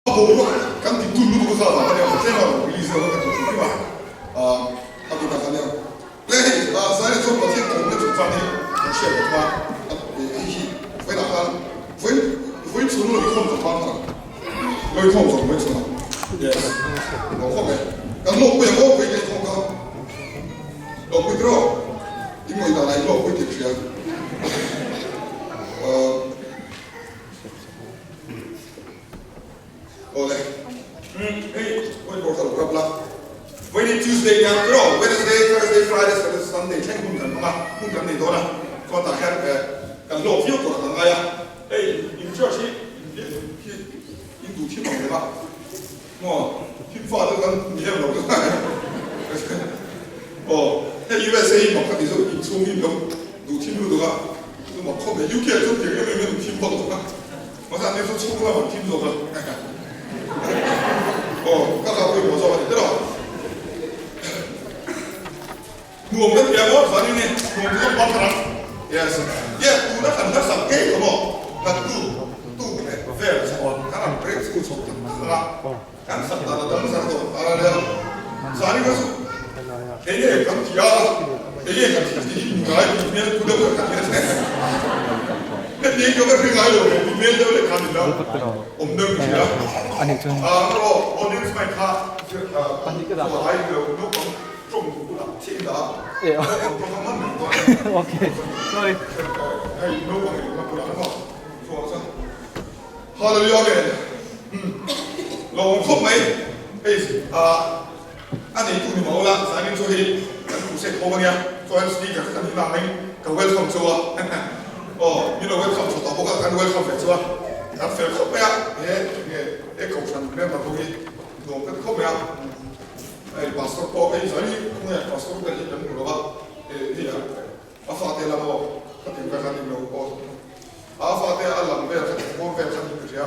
A boruak kan ti tul lutuk a za vang a nia, tlem a rawn release deuh a ka ti hrim hrim a, a ti tak a nia. Le hei Zaina chuan Pathian kawmna chungchang hi kan hriat ve thung a, hei hi vawiinah khan vawiin vawiin chhun lo inkhawm zawng khan lo inkhawm zawng vawiin chhun a, yes lo khawm e, kan hlawkpui ang aw vawiin ka inkhawm kha hlawkpui tiraw, in ngawi danah in hlawkpui tih ka hria. Awle. Hei, whiteboard kha lo grab la. Vawiin Tuesday nia, tiraw? Wednesday, Thursday, Friday, Saturday, Sunday thleng hun kan hmang a, hun kan nei dawn a. Chuan tah hian kan hlawk viau tur a kan ngai a. Hei, in church hi hi in duh thim ang reng a. Maw, thim fa chu kan ni em lo chu. Aw, hei USA hi mak ka ti zawk, inchhung hi in lo duh thim lutuk a. Chu mak khawp mai, UK ah chuan tiang em em in duh thim vak lo a. Mahse an ni chu chhung lam an thim zawk a. Aw, ka kal pawimawh zawk a ni tiraw? Nuam kan ti a maw? Zan in e, nuam chu kan pal thar ang. Yes, yeah, tuna kan hla sak ngei kha maw? Kan tu, tuk leh vel chuan kan rawn break chhu chho tak tak ang a. Kan sak dan a dang zar tawh a nia. Zan in kha chu enge kan ti a, enge kan ti tih hi ngai tih hmel pu deuh kan nia che. Heti ka va hre ngai lo ve tih hmel deuh leh khan ila awm deuh ka hria. A erawh audience mic kha chhuah ai lo naupang tawng duh bulah chiah in dah a, naupang tawng kha man reng dawn a ni. Hei naupang in awmna bulah emaw chhuah chuan. Hallelujah Amen Lo awm khawp mai hei ah a neitu ni mah ula zanin chu hei kan crusade khawm ania chuan speaker kha kan inah angin ka welcome chu a aw min lo welcome tha tawh bawk a kan welcome ve chu a kan fel khawp mai a he nge he kohhran member ho hi nuam ka ti khawp mai a hei pastor pawh hei zai hi khawnge pastor ber hi kan hmu lo va hei a fate lam aw ka ti ve khan in lo aw. A fate a lang vel kha thawmhnaw vel kha niin ka hria.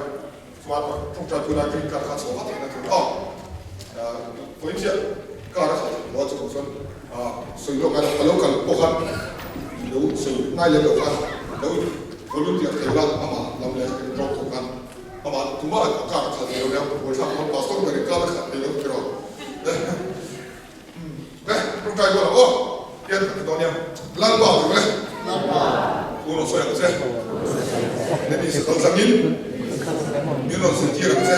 Chuan tawngtai pui lai green card kha chhuah vat theihna tur aw. Vawiin chiah car a khalh theih loh a chuvang chuan sawi lawk a a lo kal pawh khan lo sawi ngai lem loh khan lo volunteer thei la amah lam leh kan drop tur khan amah tumah a car a khalh thei lo nia buaithlak dawn pastor berin car a khalh thei lo tiraw. Le, tawngtai kual ang aw. Pian khat ti dawn nia. Lalpa tur le. Thu rawn sawi ang che. Nemi sakal tlangin min rawn zirtir ang che.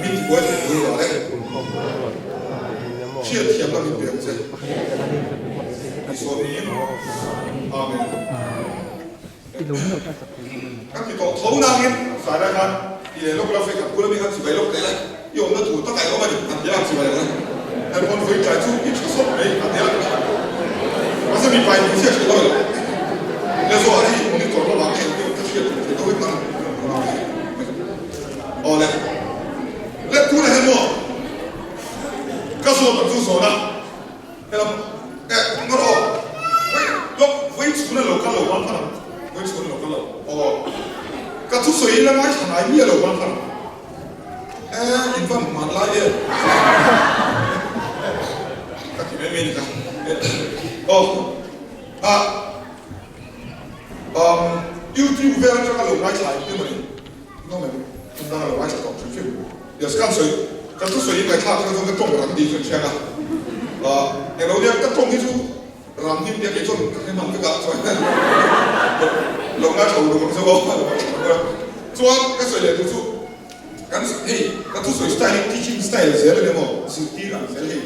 Min tibuai thei tur vah le. Hriat thiamna min pe ang che. Isua hmingin. Amen. Kan ti tawh tho nangin zai lai khan ti leh lawk lo fei khat bula mi khan chibai lawk teh le i awmna tur tak a i awm a ni an ti a chibai lo kan pawn vawi tlai chu i tha sawt mai an ti a mahse mipa in hmeichhia hrilh dawn lo le zawh a hei monitor lamah ka en deuh ka hriat tur thei deuhin ang aw le le tunah hian maw ka zawt ang chu zawn a. Helam eh ngawt aw vawi lawk vawi chhun a lo kal lo bang kha ang vawi chhun a lo kal lo aw ka thusawi in la ngaithla ngai miah lo bang kha ang eh in van hman lai em ka ti mai mai ni ka aw ah um YouTube vel atanga lo ngaithla in ti mawni no mem hmun danga lo ngaithla tawh hrim hrim. Yes, kan sawi, ka thusawi ngaihthlak kha chuan ka tawng rang dih chuan hriat a, ah englo nia ka tawng hi chu rang him tia kei chuan ka hre hman vek a chuan lo ngaithla uluk ang zeuh a, lo ngaithla uluk a, chuan ka sawi leh tur chu kan hei ka thusawi style hi teaching style zel ania maw, zirtir ang zel hei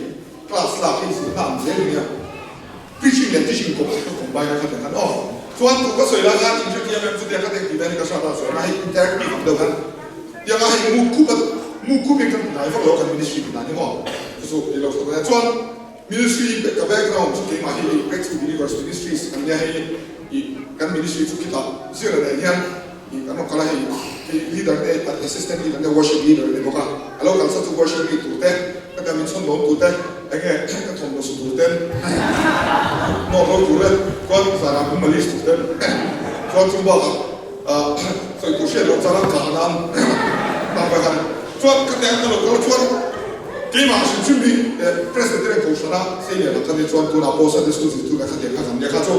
class lak hi zirna ang zel ania, preaching leh teaching kawp ka combine a kha tiang khan aw, chuan tu ka sawi lai khan inhrethiam em chutia ka teng tih vel hi ka hriat a chuan a hei interactive ang deuh khan. Tianga hei mu khup a mu khup in kan hnai vak lo kan ministry tih dan hi maw chu chu ni lo chho ta chuan ministry ka background chu keimah hi hei Breakthrough Believers Ministries kan nia hei ih kan ministry chu khitah zir nen hian ih kan rawn kal a hei hei leader te assistant leader te worship leader a ni bawk a a lo kal sa chu worship lead tur te ka tia min chhawn lawm tur te enge ka thawmhnaw su tur ten nawt lo tur te chuan zanah min malis tur ten chuan chu bakah Sawi tur hriat loh chang a kah nan tak vek a ni. Chuan ka teh ka lo kal chuan keimah hrim hrim hi Presbyterian Kohhrana Senior ang ka nih chuan tunah pawh Sunday School zirtu leh khatiang kha kan nia kha chu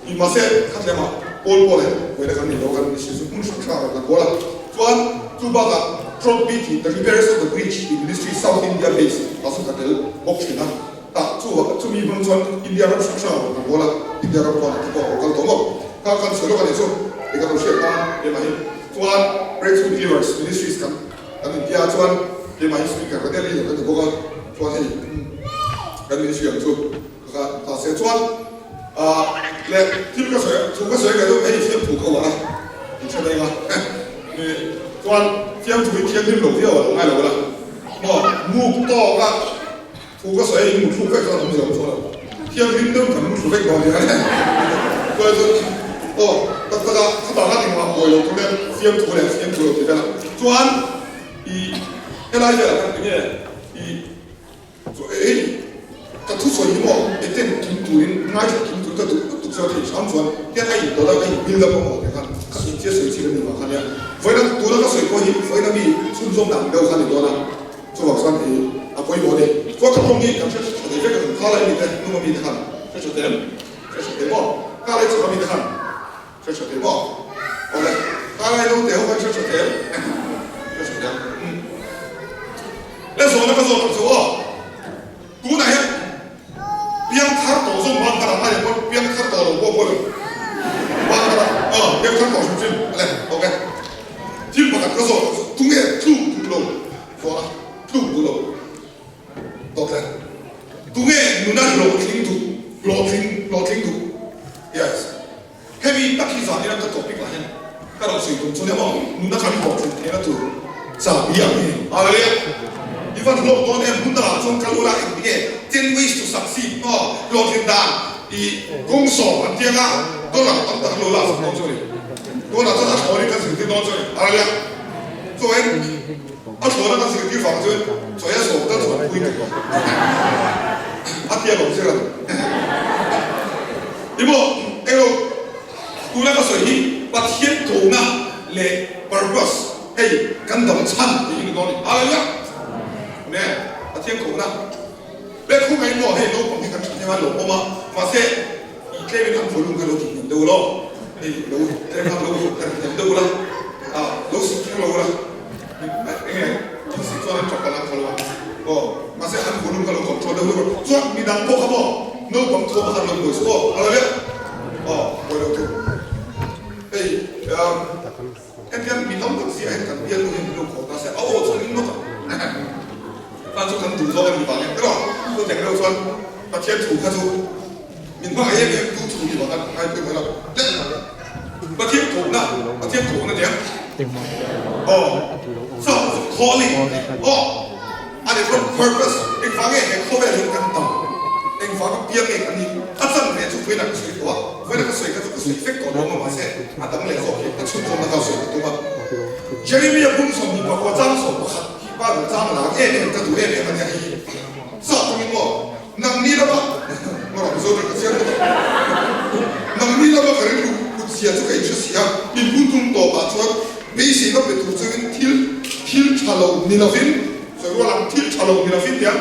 i mahse khatlema pawl pawl hian buaina kan nei lo kan ni si chu hmun hrang hrang a rawn lang kual a. Chuan chu bakah. Trot B tih The Repairers of the Breach tih ministry South India base ah sawn ka tel bawk thin a. Tah chu chumi hmang chuan India ram hrang hrang a rawn kal bawl a, India ram pawnah te pawh a rawn kal tawh maw? Kha kan sawi lawk a nih chu, eng ka lo hriat nan keimah hi chuan Breakthrough Believers Ministries kan kan intia a chuan keimah hi speaker ka nia leader ka ni bawk a, chuan hei kan ministry ang chu ka ta se chuan ah leh thil ka sawi thu ka sawi ngaih deuh hei fiamthu ka uar a inhre daih a chuan fiamthu hi thianghlim lo viau a lo ngai lo la maw muk tawk a. Thu ka sawi in muthluk vek chuan awm zia awm chuan lo. Thianghlim deuh kan mutthlu vek dawn nia. Chuan chuan aw tak tak a khutah khan engmah buai lo tur leh fiamthu leh fiamthu lo ti vel a. Chuan i helai velah khan enge i chu hei ka thusawi hi maw eten kim turin ngaithla kim turin ka duh lutuk chuan thei hram chuan hian a indawt a ka in build up a maw tih khan ka inchhia sawi chi ka ni vang kha nia. Vawiina tuna ka sawi pawh hi vawiina mi chhunzawmna ang deuh kha a ni dawn a. Chuvang chuan i a pawimawh a ni. Chuan ka tawng hi kan hre tha thei vek a, kan kha lai mite hnung a mite khan hre tha thei em? Hre tha thei maw? Kha lai chhak a mite khan hre tha thei maw? Awle, kha lai naute ho khan hre tha thei em? Hre tha thei ang. Umm. Le zawhna ka zawt ang chu aw. Tunah hian piangthar tawh zawng bang kha dah ai pawn piangthar tawh lo pawh pawh bang kha dah aw piangthar tawh hrim hrim ale ok thil pakhat ka zawt tunge tluk duh lo zawhna tluk duh lo tawk le tunge nuna hlawhtling duh hlawhtling hlawhtling duh yes Hemi tak hi zan ina ka topic ah hian ka rawn sawi tum chu nia maw, nuna kan hlawhtlin theihna tur chahbi ang hi Hallelujah! I van hlawk dawn em hmun dangah chuan kal ula engti nge 10 ways to succeed maw hlawhtlin dan i kawng sawm an tiang a dollar tam tak an lo lak sak dawn chu a ni. Tunah chuan a thlawnin kan zirtir dawn chu a ni. Hallelujah! Chuan a thlawna kan zirtir vang chuan chawi a sawm tal chuan pui tur a tia lo zir a ni. Ni maw? Englo, tuna ka sawi hi Pathian kohna leh purpose, hei kan dam chhan tih hi ni dawn a ni. Hallelujah! Amen. Pathian kohna leh khawngaih maw hei naupang hi kan tha hnem a lo awm a, mahse i tlemin an volume kha lo tih hnem deuh ulaw, hei lo tlem khan lo herh hnem deuh ula, ah lo sik kher lo ula, enge in sik chuan an tap palh ang kha lo a, aw mahse an volume kha lo control deuh deuh ula, chuan midang pawh kha maw Naupang thawm a han lo buai chu aw, a lo leh aw, buai lo thung. Hei en hian mi tam tak zia hian kan bialnu hian min lo khaw ta se, a aw chu ring ngawt ang. Kha chu kan duh zawk a ni vang em erawh chutiang deuh chuan Pathian thu kha chu min hmangaih em em tu thu ni vang a ngai pawimawh lo. Leh Pathian kohna, Pathian kohna nia aw, so calling aw. A ni chuan purpose, engvang nge he khawvel hi kan dam? Engvanga piang nge kan nih? A chan ve chu vawiin ah ka sawi tawh a, vawiin ah ka sawi kha chu ka sawi vek tawh lo a, mahse a dang leh zawk hi ka chhunzawmna kha sawi ka tum a. Jeremia bum 29 chang 11 hi Bible chang lar em em ka duh em em a nia hei hi. Zah tawngin maw nangni lama maw Mizo ṭawng ka chhiar bawk a, nangni lama ka rilru kut zia chu ka inhre si a, in hun tum tawpah chuan Beiseina pe tur chuangin thil thil tha lo ni lovin, sawi rual ang, thil tha lo ni lovin tia?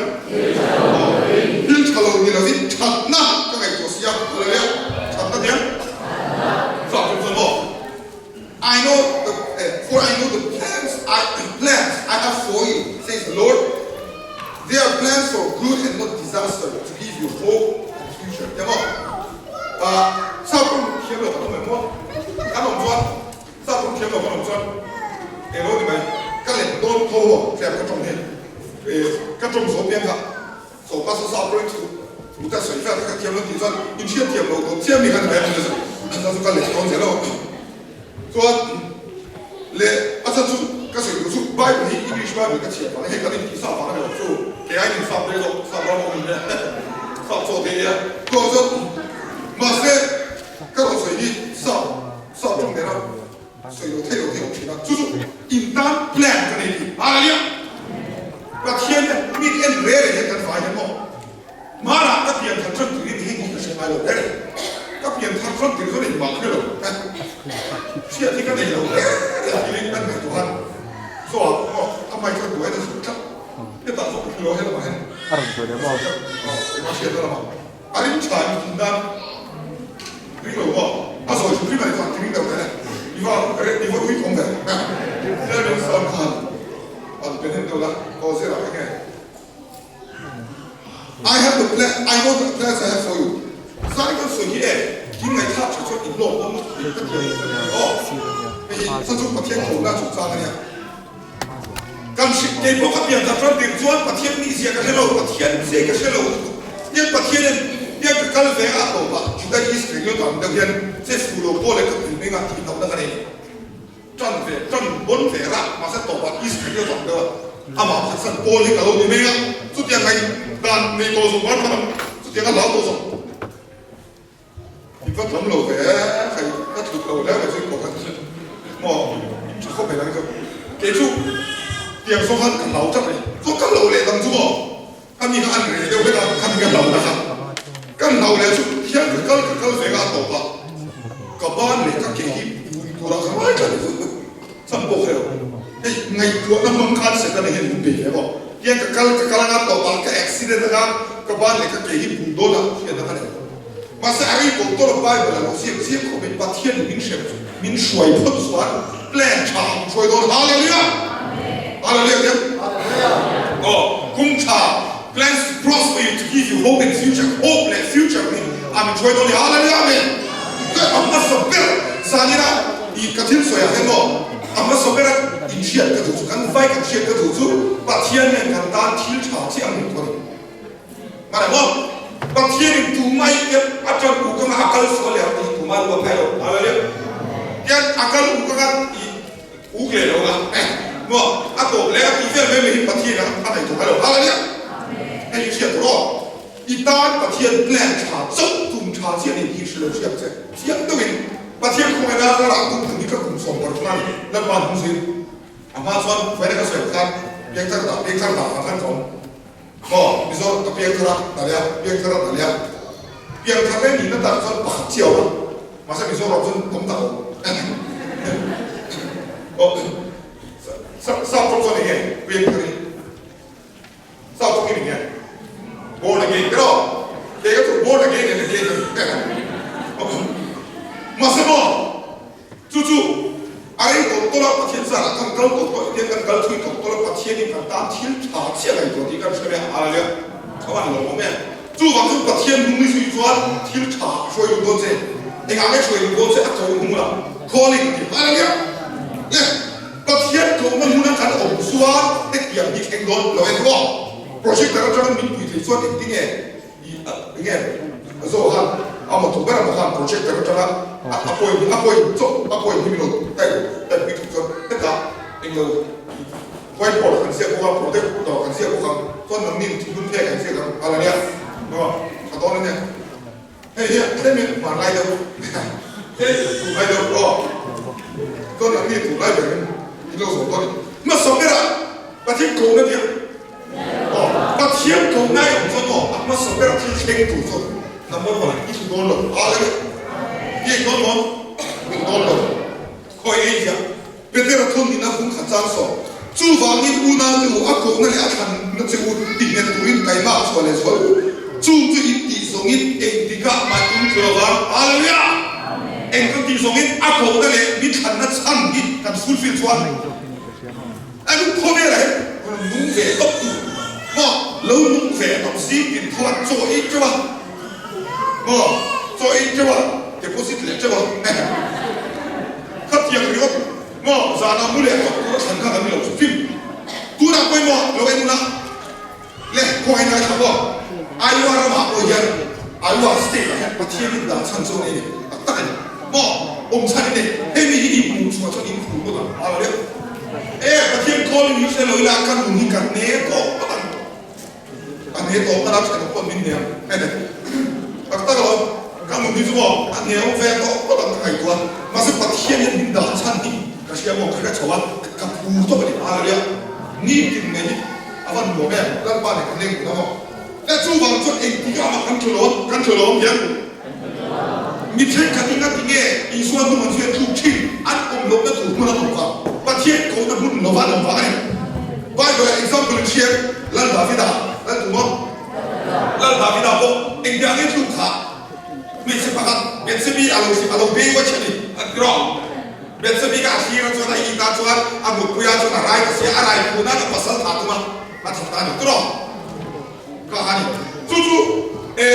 Thil tha lo ni lovin thatna ka ngaihtuah si a, hallelujah, thatna tia? Chhuak tum chuan maw? I know the for I know the plans I plans I have for you, says the Lord, they are plans for good and not disaster, to give you hope and future, tia maw? Chhuak tum thiam lo kan awm em maw? Kan awm chuan Sa tum thiam lo kan awm chuan eng lo ni mai, ka let dawn tho maw tlem ka tawng hi ka tawng zo piang kha so ka sa sa pawhin thu thu te sawi vel kha ka thiam lo tih chuan in hriat thiam lo dawn chiam mi kha ni mai ang a chu chu ka let dawn zel a chuan leh a chhan chu ka sawi tur chu Bible hi English Bible ka chhiar vang hei kan intih sa vang a ni lo chu kei aiin in sap rei zawk sap ram awm in nia sap chaw thei nia chuan chuan mahse ka rawn sawi hi sap Sap ṭawng nena sawi lo thei lo thei awm ṭhin a, chu chu in tan plan ka nei tih Hallelujah! Pathian hian mi en re re hian kan vai hian maw hmanah ka pian thar ṭan turin heng hi ka hre ngai lo re re, ka pian thar ṭan tir chuan engmah ka hre lo, hriat hi ka nei lo re re tiin kan ngaihtuah a, zawh maw a mic a buai na zut tlat, hetah zawk ka hre lo helamah hian engmah hriat na lamah. A ring tha in thin nan ring lo maw? A zawi hrim hrim a ni chuan ti ring deuh teh le. I va i va ui thawm ve. Tlem in sound khan. pe hnem deuh la, aw zira eng nge? I have the plan, I know the plans I have for you. Zai kan sawi hi e, thil ngaihthlak tha chuan in lawm awm tih ka thiam ka ni aw. Hei hi chu chu Pathian kohna chungchang a nia. Kan hri, kei pawh ka pian tak ram tir chuan Pathian nihzia ka hre lo, Pathian zia ka hre lo lutuk. Tiang Pathianin tiang ka kal ve a tawpah Juda Iscariot ang deuh hian che fu lo pawh leh ka tui hmingah tihlohna ka nei. Tan ve, tan bawn ve rah, mahse tawpah Iscariot ang deuh a amah phatsan pawl hi ka lo ni mai a, chutiang ngaih dan nei tawh zawng ban khan chutiang a hlau tawh zawng. I va tlawm lo ve, hei ka tluk lo hle mai chu i kawh khan maw tha khawp mai lang chu. Kei chu tiang zawng khan ka hlau tlat mai, chuan ka hlau leh dang chu maw khami kha an reh deuh vek a, khami ka hlau na kha ka hlau leh chu hian ka kal ka kal ve nga a tawp a, ka ban leh ka ke hi pui tur ah ka ngai tlat chhan pawh kha lo. Hei ngaihtuahna hmang khan Setana hian min bei hle maw, tiang ka kal ka kal anga tawp a ka accident anga ka ban leh ka ke hi pui dawn ah hriatna ka nei. Mahse a rei tawh tawh a Bible a lo ziak chiang khawp in Pathian in min hrem chu min hruai phawt chuan plan tha min hruai dawn Hallelujah Hallelujah tiang aw kum tha plans to prosper you to give you hope and future hope leh future min a min hruai dawn ni Hallelujah Amen Chuan a hmasa ber zanina i ka thil sawi ah hian maw a hmasa ber a in hriat ka duh chu kan vai kan hriat ka duh chu Pathian hian kan tan thil tha chiah a hmuh tawh a ni. Hmana maw? Pathianin tumah i tiang a ṭan u kanga a kal sual leh ang tih tumah lu a phai lo. Hallelujah. Tiang a kal u kanga i uk leh lo nga eh maw a tawp leh a tih vel mai mai hi Pathian a a ngaihtuah ngai lo. Hallelujah. Hei i hriat tur aw. I tan Pathian plan ṭha chauh tum ṭha chiah nen hi hrilh lo hriat che. Chiang deuhin Pathian khawngaihna rah tum tum hi ka kum sawm bar thung a ni. Lalpa hnung zir. A hma chuan vawiin a ka sawi khan piangthar dah piangthar dah ang khan ka awm. Maw Mizo ka piangthar a Talia piangthar a Talia piangthar leh nihna tak chuan pakhat chiah awm a mahse Mizoram chuan awm tak awm aw sap tawng chuan enge piangthar hi sap tawng in enge born again kero kei ka chu born again and again mahse maw Chu chu a rei tawh tawlh a, Pathian zarah kan kal tawh tawh etiang kan kal thui tawh tawlh a, Pathianin kan tan thil tha chiah ngaihtuah tih kan hre mai a, Hallelujah! A van lawmawm em! Chuvang chuan Pathian hnung i zui chuan thil tha a hruai duh dawn che, engah nge hruai duh dawn che a ko hmung la, calling a ti, Hallelujah! Le Pathian kohna hmuna kan awm chuan hetiang hi thleng dawn lo en maw? Projector atanga min pui thei chuan engtinge? Enge zo khan a motor ber emaw khan projector atanga a point a point chawp a point hi min lo type type pui thuk chuan hetah englo whiteboard ah kan ziak bawk a projector ah kan ziak bawk ang chuan nangni thinlung phek an ziak ang a la nia a dawn ania hei hi tlem in hmanlai deuh hei tunlai deuh aw chuan nangni tunlai ber in in lo zawh dawn hmasa berah Pathian kohna nia Aw, Pathian kohna i awm chuan aw, a hmasa ber thil thleng tur chuan number one i hmu dawn lo. Hallelujah! I ei dawn maw? I hmu dawn lo. Khawi ei ziah? Petera thun in a hung khat chang saw. Chuvangin unau te u, a kohna leh a thlanna che u tihnghet turin kaimah chhuah leh zual u. Chung chu in tih zawngin engtikah mah in tlu lo vang. Hallelujah! Eng kan tih zawngin a kohna leh mi thlanna chhan hi kan fulfill chuan. A nu khawvelah hian rawn nung ve tawp tu maw lo nung ve tawp zing tin tho a chaw ei teuh a maw chaw ei teuh a deposit leh teuh a khatiang ringawt maw zanah mu leh tawp tur a thlan kha kan ni lo chu film tunah pawimawh lo en ula le khawngaih ngai thla maw Iowa ramah pawh hian Iowa state ah hian Pathian in dah chhan chu a nei ni tak tak a ni maw awm chhan in nei hei mi hi in hmuh chhuah chuan in hmu ngawt ang a lo deuh e Pathian calling hi hre lo ila ka nun hi ka hne tawh ngawt ang ka hne tawh ngawt ang ṭhenawm pawh min hne ang tak tak alawm ka nun hi chu maw a hne awm ve tawh ngawt ang ka ngaihtuah mahse Pathian hian min dah chhan hi ka hria maw ka hre chho a ka phur tawp a ni hallelujah nitin mai hi A van nuam em? Lalpa nen kan leng dun a maw? Le chuvang chuan engtik ah mah kan tha lo a, kan tha lo ang hian mi thenkhat in a ti nge Isua hnung an zui tluk thin, an awm lohna tur hmun an awm vang, Pathian kohna hmun lova an awm vang a ni. Bible ah example in hriat Lal Davida, Lal tu maw? Lal Davida pawh engtiang nge tluk kha hmeichhe pakhat Bethsebi a lo a lo bei uaih a ni, a ti rawh. Bethsebi kha a thlir a chuan a it ah chuan a mutpui ah chuan a rai ta si a, a rai phun a, a pasal. thah tum a, a that ta a ni tawh ka ha ni. Chu chu e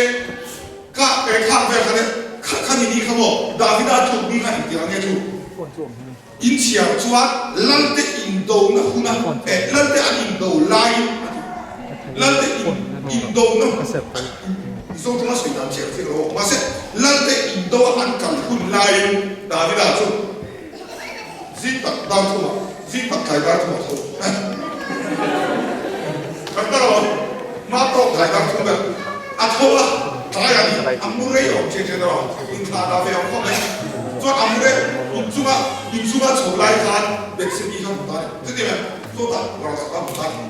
kha e khang vel kha le kha kha ni ni kha maw Davida tluk ni kha engtiang ang nge chu? Inchhiar chuan Lalte indona huna eh Lalte an indo laiin a ti. Lalte in indona Mizo tawng a sawi dan chiah chiah lo mahse Lalte indo a an kal hun laiin Davida chu zing tak dar thumah zing tak tlai dar thumah tho kan ta lo hma tawk tlai dar thum ber a tho a tlai a ni a mu rei awm chiah chiah ta lo inthlah dah ve awm khawp mai chuan a mu rei inchunga inchunga chho lai khan Bethsebi kha hmu ta a ni chuti em chutah ralkhat a hmu ta a ni.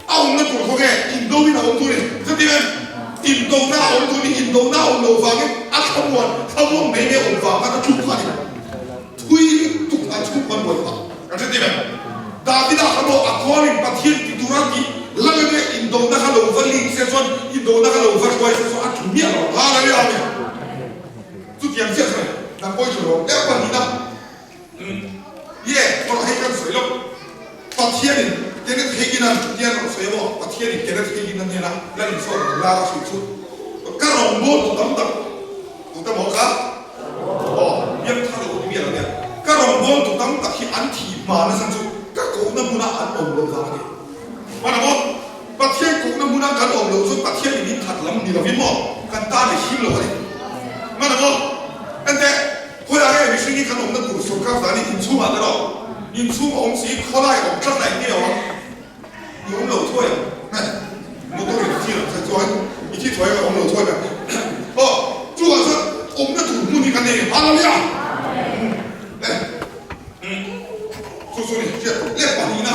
A awmna tur khaw nge indovin a awm tur ni? Chuti em? Indona a awm tur ni, indona a awm loh vangin a thlamuan, thlamuang mai mai a awm vang khan a tluk kha a ni. Thui lutuk a chhung kan buai phah. Kan hre tim em? Davida kha maw a khualin Pathian ti tura tih lal nge indona kha lo va ling se chuan indona kha lo va hruai se chuan a tlu miah lo. Hallelujah Amen. Chutiang chiah chuan nang pawi chu lo leh pahnihna. Umm ye tawrh hei kan sawi lo. Pathianin Kenneth Hagin-a tian rawn sawi a maw? Pathianin Kenneth Hagin-a hnena la insawn rawn lar a hrilh chu ka rawngbâwl tu tam tak tu te maw kha? Aw, biak thar lo ti miah lo nia. Ka rawngbâwl tu tam tak hi an thih hma nasa chu ka kohna hmuna an awm loh vang a ni. Hmana maw? Pathian kohna hmuna kan awm loh chuan Pathianin min that lam ni lovin maw kan tan a him lo a ni. Hmana maw? Enteh. Khawiah nge mihring hi kan awmna tur sorkar dan hi inchhungah te rawh, inchhung a awm si, khawlai a awm tlat a engti awm ang? I awm lo thuai ang. Heh, motor in thi ang kha chuan i thi thuai ang a awm lo thuai mai. Aw, chuvang chuan awmna tur hmun hi kan nei Hallelujah! Eh, chu chu ni hriat tur leh pahnihna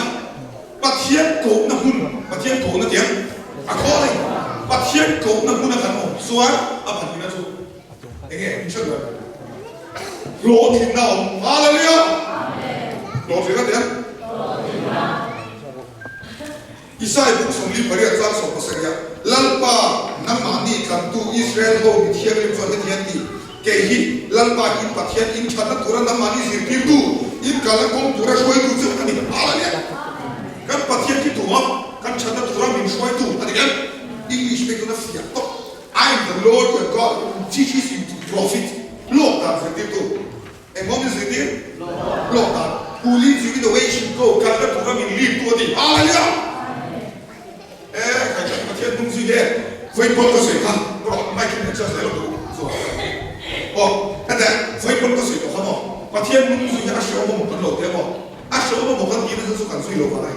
Pathian kohna hmun, Pathian kohna tiang a khawl a ni. Pathian kohna hmuna kan awm chuan a pahnihna chu Enge in hre duh em? Hlawhtlinna a awm. Hallelujah! Hlawhtlinna ti em? Isai buk 48 chang 17 ah, Lalpa, nangmahni tlantu Israel ho mi thianghlim chuan heti hian ti, Kei hi Lalpa in Pathian in thatna tura nangmahni zirtirtu, in kalna kawng tura hruaitu chu ka ni. Hallelujah! Kan Pathian khi tumah kan thatna tura min hruaitu a ni em? English phei chuan a fiah tawp. I am the Lord your God who teaches you to profit, Hlawk dan zirtirtu. Engmaw min zirtir? Hlawk dan. Who leads you in the way you should go, kalna tura min lead tu a ti. Hallelujah! Eh, kai chuan Pathian hnung zui hle. Vawi pawn ka sawi kha, rawh mic in adjust leh lo chu. Aw, hete, vawi pawn ka sawi tawh kha maw? Pathian hnung zui hi a hreawm amaw kan lo ti amaw? A hreawm amaw kan tih nasa chu kan zui lo vang e.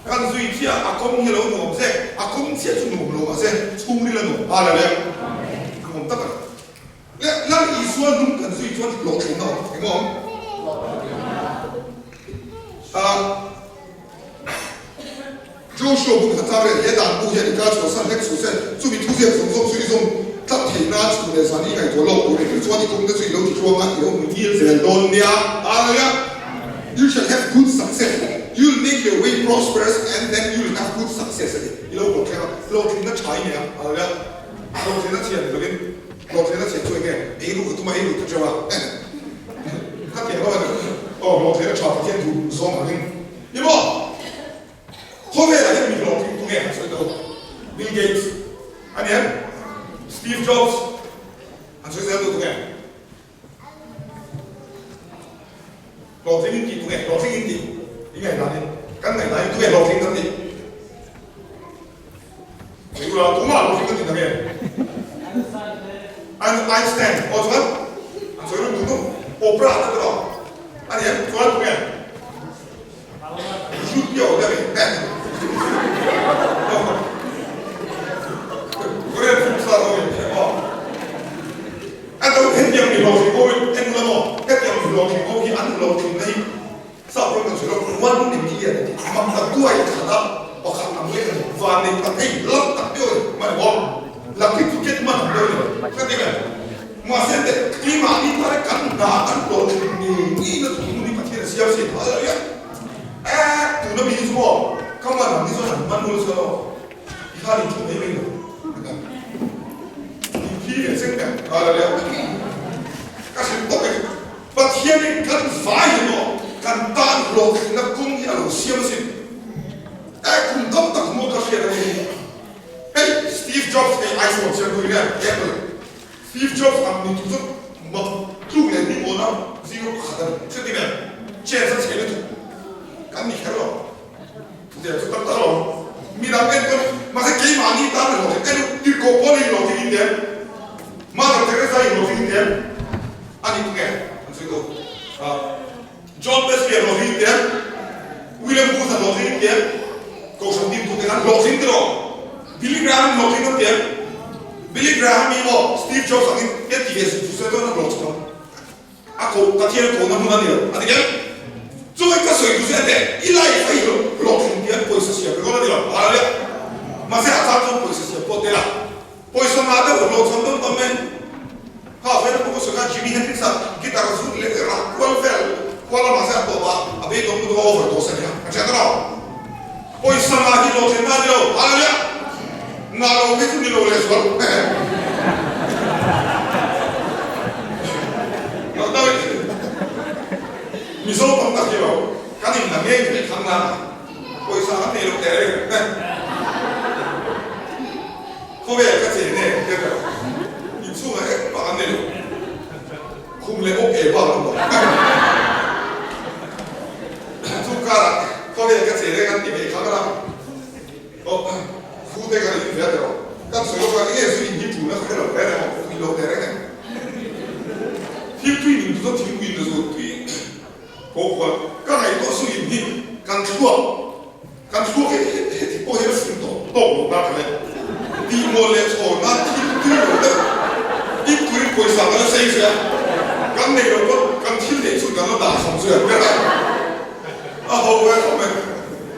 Kan zui chiah a kawng hi a lo nuam zek, a kawng chiah chu nuam lo mahse chhungril a nuam nghal a nia, nuam tak a ni. Leh Lal Isua hnung kan zui chuan hlawhtlinna awm eng awm? Ah, Joshua buk kha tlak rel he dan bu hian i kal chhuahsan hlek suh se, chumi thuziak zawng zawng chu i zawm tlat theih nan chhun leh zan i ngaihtuah lawk tur eng chuan i kawngte chu i lo ti tluang a, i lo hmu ngil zel dawn nia. Hallelujah! You shall have good success, you'll make your way prosperous and then you'll have good success a ti. I lo hlawhtling a, hlawhtlinna tha i nei a, hallelujah. Hlawhtlinna chhia ni lovin, hlawhtlinna chhia chu enge? Ei luh ka tum a, ei luh ta teuh a, ka ti ang lo a ni. Aw, hlawhtlinna tha Pathian duh zawng angin. Ni maw? Khawvelah hian mi hlawhtling tu nge han sawi tawh? Bill Gates a ni em? Steve Jobs han sawi zel duh tu nge? Hlawhtling in tih tunge? Hlawhtling in tih i ngaihdan in kan ngaihdan in tunge hlawhtling kan tih? Tura tunga hlawhtling kan tih na nge? Einstein aw chuan an sawi reng duh Oprah te tawh a ni em? Chuan tunge? Shoot piau deuh e. Korean film star ho in aw. A do hetiang mi hlawhtling ho in en ula maw? Hetiang mi hlawhtling ho hi an hlawhtling na hi sap ram kan sawi lo one in million a ti. Mak tak duai khat a pakhat ang lek a ni. Van nei tak hei lak tak deuh a ni. Mah ni maw? Lucky to get man ang deuh a ni. Ka ti em? Mahse teh keimahni thar e kan hna kan hlawhtling ngei ngei na tur hmun hi Pathian a siam si. Hallelujah! Eh, tuna mi hi chu maw ka man ang hi chuan an man ul chuan aw i khan in thu mai mai lo. In thi ve cheng ber. Hallelujah! Ka hrilh tawk e. Pathianin kan vai hi maw kan tan hlawhtlinna kawng hi a lo siam asin. iPhone siamtu hi Apple Steve Jobs ang ni tu chu mak tluk leh ni mawn a zero pakhat a ni. Chuti nen chance a chhe lutuk kan ni kher lo. Chutiang chu tak tak lo. Midang enkawl mahse keimahni tan a hlawhtling en tirhkoh pawl in hlawhtling in tiam Mother Teresa in hlawhtling in tiam a ni tunge an sawi tawh John Wesley a hlawhtling in tiam William Booth a hlawhtling in tiam Kohhran dintute khan hlawhtling tiraw Billy Graham hlawhtling an tiam Billy Graham hi maw Steve Jobs angin hian ti ve suh suh se chuan a hlawhtling ang. A koh Pathian kohna hmun a ni lo a ti kher. Chuai ka sawi tu chu ente i life a i hlawhtling tih an pawisa siam ringawt a ni lo hallelujah. Mahse a chang chuan pawisa siam pawh tel a pawisa ngah deuh hlawhchham dawn tam e. Kha a vena pawh ka sawi kha Jimi Hendrix a guitar a zut leh rak kual vel kual a mahse a tawp a a beidawng lutuk a overdose a nia ka hriat a lo. Pawisa ngah hi hlawhtling na a ni lo hallelujah. Ngah lo phei chu ni lo leh zual. Mizo tam tak hi lo kan in la ngei thei thang na pawisa kan nei lo teh reng reng khawvel ka che ne te ber in chhungah engmah kan nei lo khum leh awk e bak an awm chu karah khawvel ka che reng an ti ve thang a Aw, thu te kan in ve a tiraw? Kan sawi lawk a, enge zu in hi ṭulna ka hre lo reng em aw, in lo teh reng em? Thil tui ning chu chuan thingpui in a zu tui ko khual ka ngaihtuah zu in hi kan thluak kan thluak hi heti pawh hian a fing tawh tawk lo na ka le tih mual leh chhawn nan thil tui lo deuh in turin pawisa kan la sei zui a, kan nei lo pawn kan thil neih chhun kan la dah kham zui a ber a, a ho ve khawp mai.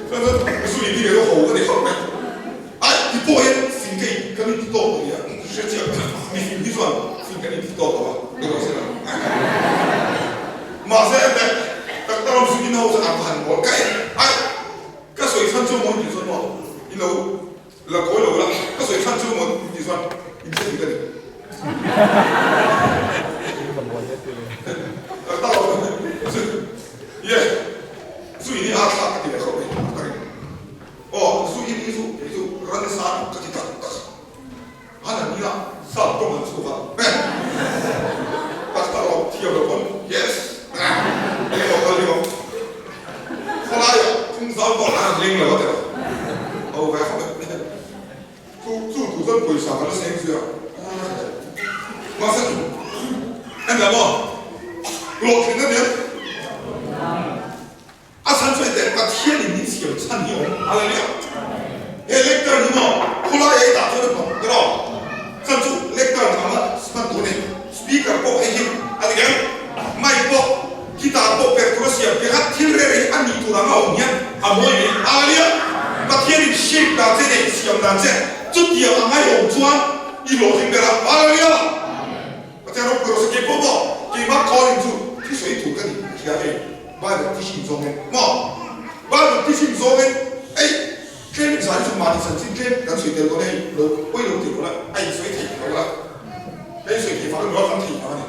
Chuan chuan zu in hi kei ho ka ni khawp mai. Ai ti pawh hian fing ka in kan inti tawk a nia, hre chiah mi fing hi chuan fing kan inti tawk lo a, ka lo hre lo. Mahse ente tak tak ram zu in ho chu an va han mawl ka en ai ka sawi chhan chu maw tih chuan maw i lo la kawi lo la ka sawi chhan chu maw tih chuan in hre dik a ni. Tak tak ram zu ye. Zu in hi a thlak ka ti leh khawp mai tak takin. Aw zu in hi chu kei chu ransa ka ti tak tak a. An an nia sap tawng an chhuak a eh tak tak lo thiam lo pawn yes eng emaw kal hi maw khawlaiah thung zau pawh an leng lo a ti lo ho ve khawp mai. Chu chu tu chuan pawisa kan la seng zui a mahse engah maw hlawhtlin a nia a chhan chu hete Pathian in min siam chhan hi awm hallelujah he lectern hi maw khawlai a i dah chuan a hmang ka rawh chhan chu lectern ang a hman tur a ni speaker pawh hei hi a ni kher mic pawh guitar pawh perh tur a siam piang a thil reh reh hi a nih tur ang a awm hian a mawi mai hallelujah Pathian in shape dan che nei siam dan che chutiang a ngaihawm chuan i hlawhtling ber a hallelujah Pathian ropui rawh se kei pawh maw keimah calling chu thusawi tur ka ni ka hria hei Bible teaching zawngin maw Bible teaching zawngin ei tlem in zai chu mahni chanchin tlem kan sawi tel dawn hei lo pawi lo ti lo la a insawi thei lo la Hei sawi thei fak emaw kan thei fak a ni.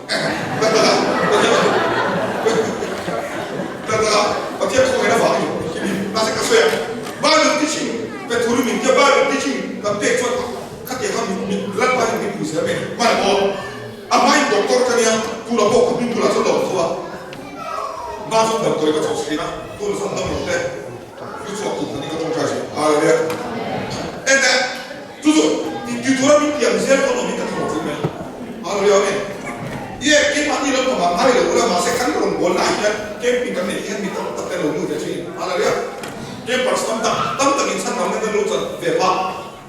Tak tak a, Pathian khawngaihna vang a ni hi mi mahse ka sawi a, Bible teaching pe thur min tia Bible teaching kan pek chuan khatiang kha min Lalpa hian min pui zel mai a ni. Hmai maw? A hmain doctor ka nia, tunah pawh ka hming bulah chuan lo tho a, hma chuan damdawi ka chawh thin a, tunah chuan dam lo te lu chhuak tum khanin ka tawngtai thin. Hallelujah. Enteh. Chu chu ti tura min piang zel pawn awmin ka thaw thin mai. Hallelujah Amen. Ie, keimahni lo pangah ngai lo ula mahse kan rawn bawl naah hian camping kan neih hian mi tam tak te lo lut ve thin. Hallelujah. Campers tam tak tam takin chhan dang te lo chan ve phah.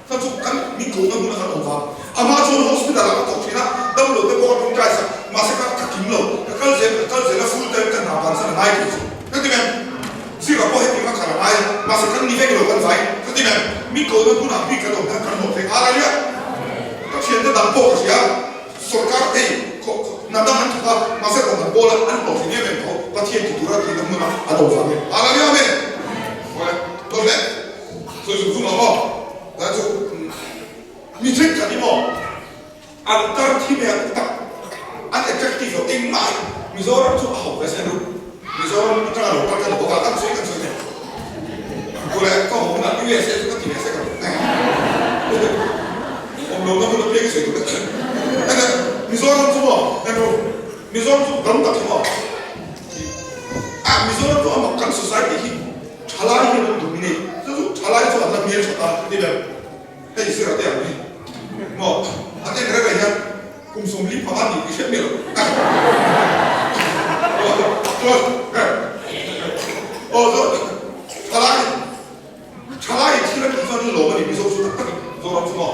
Kha chu kan min kohna hmun a kan awm vang. Amah chuan hospital ah ka thawk thin a, damlo te pawh ka tawngtai sak mahse ka ka kim lo. Ka kal zel ka kal zel a full time ka hna bansan a ngai thei chu. Ka ti mem. Zira pawh hetiang a kal a ngai, mahse kan ni vek lo kan vai. Chuti mem, mi kohna hmunah bik kan awm hian kan hlawh thei nghal a nia. Ka thiante dang pawh ka hria, sawrkar hei hna dang an thawk a, mahse rawng an bawl a, an hlawh thei em em tho, Pathian ti tura tihna hmunah an awm vang e. Hallelujah Amen. Awle, dawt le, sawi zung zung ang aw. Tlai chu mi thenkhat hi maw an tar thi mai a tak an attractive lo engmah hi Mizoram chu a ho ve sen ru Mizoram atanga lo kal ka ni bawk a kan sawi kan sawi thei ku leh ka ho hunah USA chu ka ti ve sek ang awm Awm lohna hmun apiang i sawi duh vek. Enge Mizoram chu maw? Eng Mizoram chu ram tak hi maw? A Mizoram chu amah kan society hi thalai hian an dominate. Chu chu thalai chu an la hmel tha ta ti ber. Hei sir a te ang hi maw? A en reng reng hian kum 45 ni tih hriat miah lo. Chuan aw chuan thalai Thalai thil a tih chuan lawm a ni Mizo chu tak takin Zoram chu maw?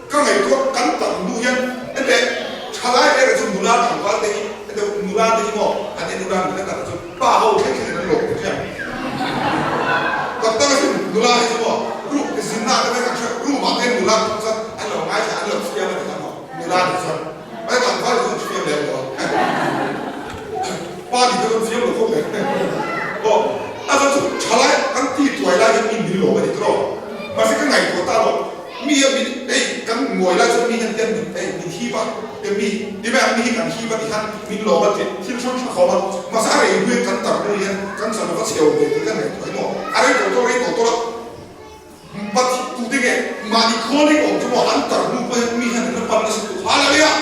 Ka ngaihtuah kan tak hnu hian hete thalai erawh chu nula tlangval te hi hete nula te hi maw an en ula nula tak chu pa ho thleng thlengin an lawm thei ang. Tak tak asin nula hi chu maw room zinna te mai kan hria room ah te nula thawk chuan an lo ngaithla an lo fiam a ti kha maw nula nih chuan mai tlangval hi chu an fiam lem lo a pa nih te chu an fiam lo khawp mai aw a chuan chu thalai kan ti tuai lai hian min min lawm a ni tawh mahse ka ngaihtuah ta lo mi a min hei kan ngawi lai chuan mi hian ten min hei min hip a te mi ti mai ang mi hi kan hip a ti khan min lawm a ti thil hrang hrang a awm a mahse a rei hnuaiin kan tar hnu hian kan chan lova chheu ve tih ka ngaihtuah emaw a rei tawh tawh rei tawh tawh a. Pathian tute nge mahni calling awm chu maw an tar hnu pawh hian mi hian an la pan nasa duh Hallelujah!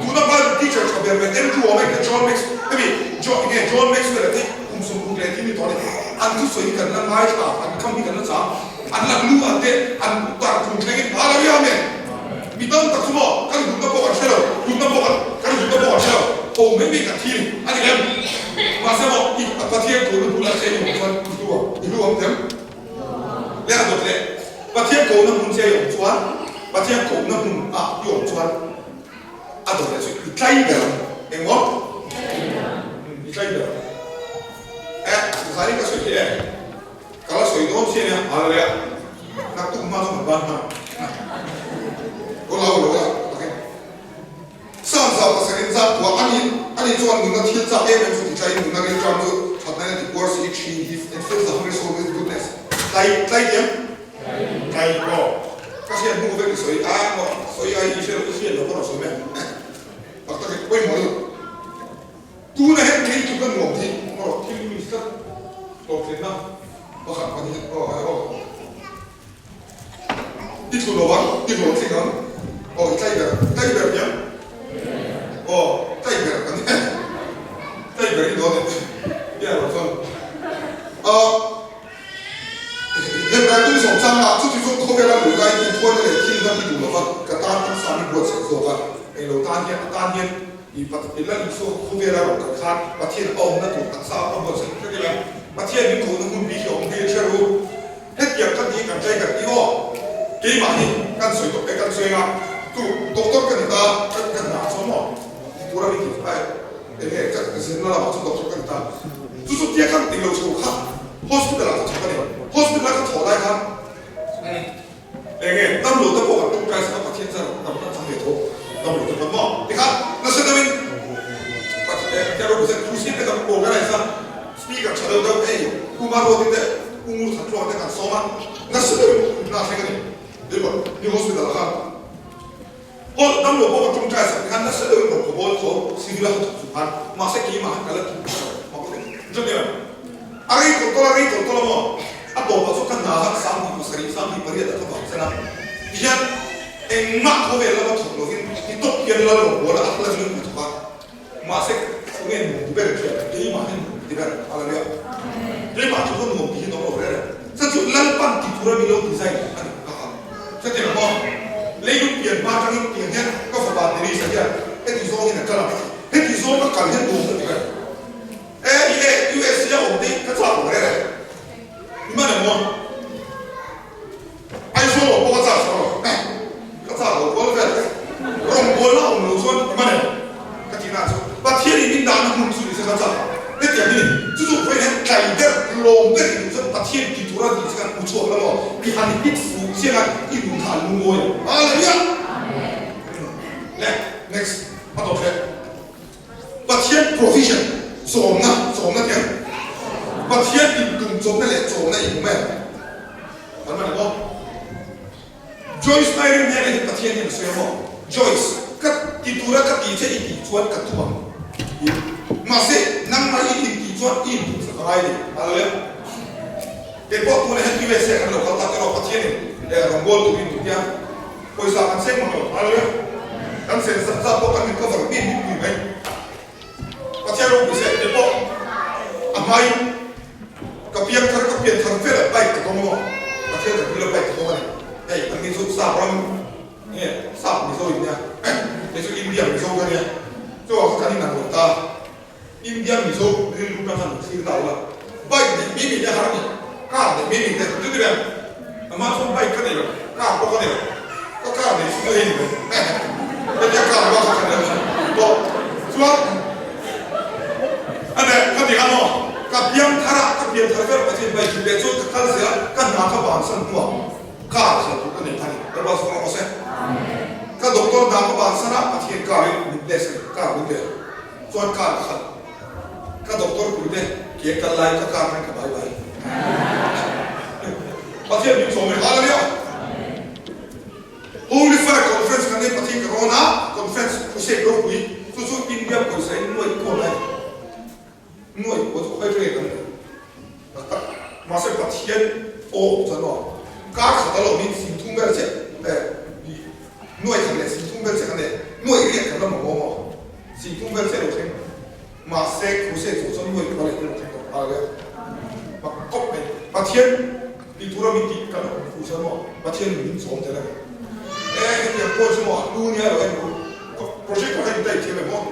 Tuna Bible teacher tha ber ber Andrew awm e John Max hemi John nge John Maxwell a te kum 60 leh thil ni tawh a ni an thusawi hi kan la ngaithla an kam hi kan la chang an la lu an te an tar kum thlengin Hallelujah Amen! Mi tam tak chu maw kan hutna pawh kan hre lo hutna pawh kan kan hutna pawh kan hre lo ho mai mai kan thi a ni lem mahse maw i Pathian thu na bulah che i awm chuan i hlu ang i hlu ang tem. Leh a dawt leh, Pathian kohna hmun che i awm chuan, Pathian kohna hmun ah i awm chuan a dawt leh chu i tlai ber ang. Engmaw? I tlai ber ang. Eh, zai ka sawi hi e. Ka la sawi dawn chian e, hallelujah. Naktuk hma chu kan ban hman ang. Aw la, aw la, aw la, tak e. Sam zau pasarin zat kuah a ni. Ani chuan nunna thil chak em em chu ti tlaiin nunna rilṭam chu ṭhatna in a ti puar si ṭhin hi and fills the hungry soul with goodness. Tlai tlai diam? Tlai aw. Ka hriat hnu vek i sawi a maw? Sawi ai i hre lo i hriat lo ka rawn sawi mai ang. Tak tak in pawimawh lutuk. Tuna hen kei chu ka nuam thei maw thil mi tlat hlawhtlinna pakhat pahnih aw aw. I tlu lo ang, i hlawhtling ang. Aw, i tlai ber, tlai ber hian. Aw, tlai ber kan ni. Tlai ber i dawn e. Nia lo chuan. Aw, Hebrai tum sawm chang ah chuti chu khawvela luh lai inthuaina leh thil hna hi duh lova ka tan taksa mi buatsaih zawk a. Englo tan hian, a tan hian i Pathian la Isua khawvela rawn kal khan Pathian a awmna tur taksa a buatsaih hret ila Pathian min kohna hmun bik hi a awm hmel hre ru. Hetiang ka ti kan tlai kan ti aw. Keimah hi kan sawi tawp e kan sawi anga tu doctor ka ni ta ka ka hna chuan maw ti tura min ti ai enge ka zirna lamah chuan doctor ka ni ta chu chu tia kan ti lo chho kha hospital ah ka thawk a ni hospital a ka thawh lai khan enge damlo te pawh kan tawngtai sak a Pathian chuan dam kan chang ve tho damlo te pawn maw tikhan nasa deuhin Pathian ropui chuan crusade te kan organize a Speaker tha deuh deuh hei Pu Maruati te Pu Ngurthatluang te kan sawm a, nasa deuhin hna thleng a ni. Tin New Hospital ah khan Hall damlo pawh ka tawngtai sak te khan nasa deuhin rawn ka bawl tho civil a ka thawk chung khan mahse keimah khan ka la tih tawh lo mak lutuk. Chutia a rei tawlh tawlh a rei tawlh tawlh a maw a tawpah chu ka hna khan 27 28 ah ka vang chen a tihian engmah khawvel lama thawk lovin ti tawp hian lal rawn bawl a a hla chu ka thawk a. Mahse, khawnge nuam ti ber thiam keimah hi nuam ti ber a la nia. Keimah chu ka nuam ti hi nawm lo reng reng. Sa chu Lalpan ti tura min lo design a ni ka ha. Chutiang maw? Leilung pian hma atangin tiang hian ka fapa Denise-a hian heti zawngin a kal a, heti zawng ka kal hian nuam ka ti ber. E, i e, USA a awm te hi ka chak lo reng reng. I man em maw? Aizawl awm pawh ka chak chho lo, ka chak lo kual vel vek. Rawngbawlna awm lo chuan i man em? Ka tih na chu Pathian in min dahna hmun chu nise ka chak a, hetiang hi ni. Chu chu vawiin hian tlai ber, lawm ber i duh chuan Pathian ti tura tih che khan u chhuak la maw? I han hit fuh chiang a, i nun kha a lungawi ang. Hallelujah! Le, next, a tawp hle. Pathian provision, chawmna, chawmna tih ang. Pathian intum chawmna leh chawmna i hmu mai ang. Kan man emaw? Joyce Meyer hnenah hian Pathian hian a sawi emaw? Joyce, ka ti tura ka ti che i tih chuan ka tum ang. Tiin. Mahse, nangmah i intih chuan i intum sak a ngai ni. Hallelujah. Kei pawh tunah hian USA kan lo kal ta tiraw Pathianin rawngbâwl turin min ti a. Pawisa kan seng mang lo. Hallelujah. Kan sen zat zat pawh kan in cover bik bik pui mai. Pathian ropui se te pawh a hmain ka piang thar ka pian thar velah bike ka dawng maw? Pathian ka hmila bike ka dawng a ni. Hei an ni chu sap ram nge sap Mizo in nia hei chu India Mizo ka nia chuvang kha kan inang lo ta. India Mizo rilru ka hman thlir ta ula bike neih mai mai te har a ni car neih mai mai te chu ti ve amah chuan bike ka nei lo car pawh ka nei lo ka car nei chu hei ni mai hetia car bak kha ka nei lo tawh chuan ane ka ti kha maw ka piang thar a ka pian thar ber pathian bike hi ve chuan ka kal zel a ka hna ka bansan hnuah car khalh tur ka nei ta a ni Lalpa chu rawh se ka doctor hna ka bansan a Pathian car in min bless a ni car min ve. Chuan car ka khalh. Ka doctor pui te ke kal lai ka car khan ka bai bai. Pathian min chawm rih hallelujah. Holy Fire Conference kan nei Pathian ka rawn a, conference crusade ropui chu chu India pawisa in nuai kual lai nuai kual chu khawi ṭha kan nei. Tak tak mahse Pathian aw chuan aw kar khat a lo min singthum vel chiah eh nuai khat leh singthum vel chiah kan nei nuai riat kan la mamawh maw. Singthum vel chiah lo thleng mahse crusade zawh chuan nuai kual leh te lo thleng tawh nghal vel mak kawp mai. Pathian tih tura min tih kan awm fuh chuan maw Pathian in min chawm tel a ni. E hetiang pawh chu maw a hlu nia lo en ru project ah hian i type thiam em aw.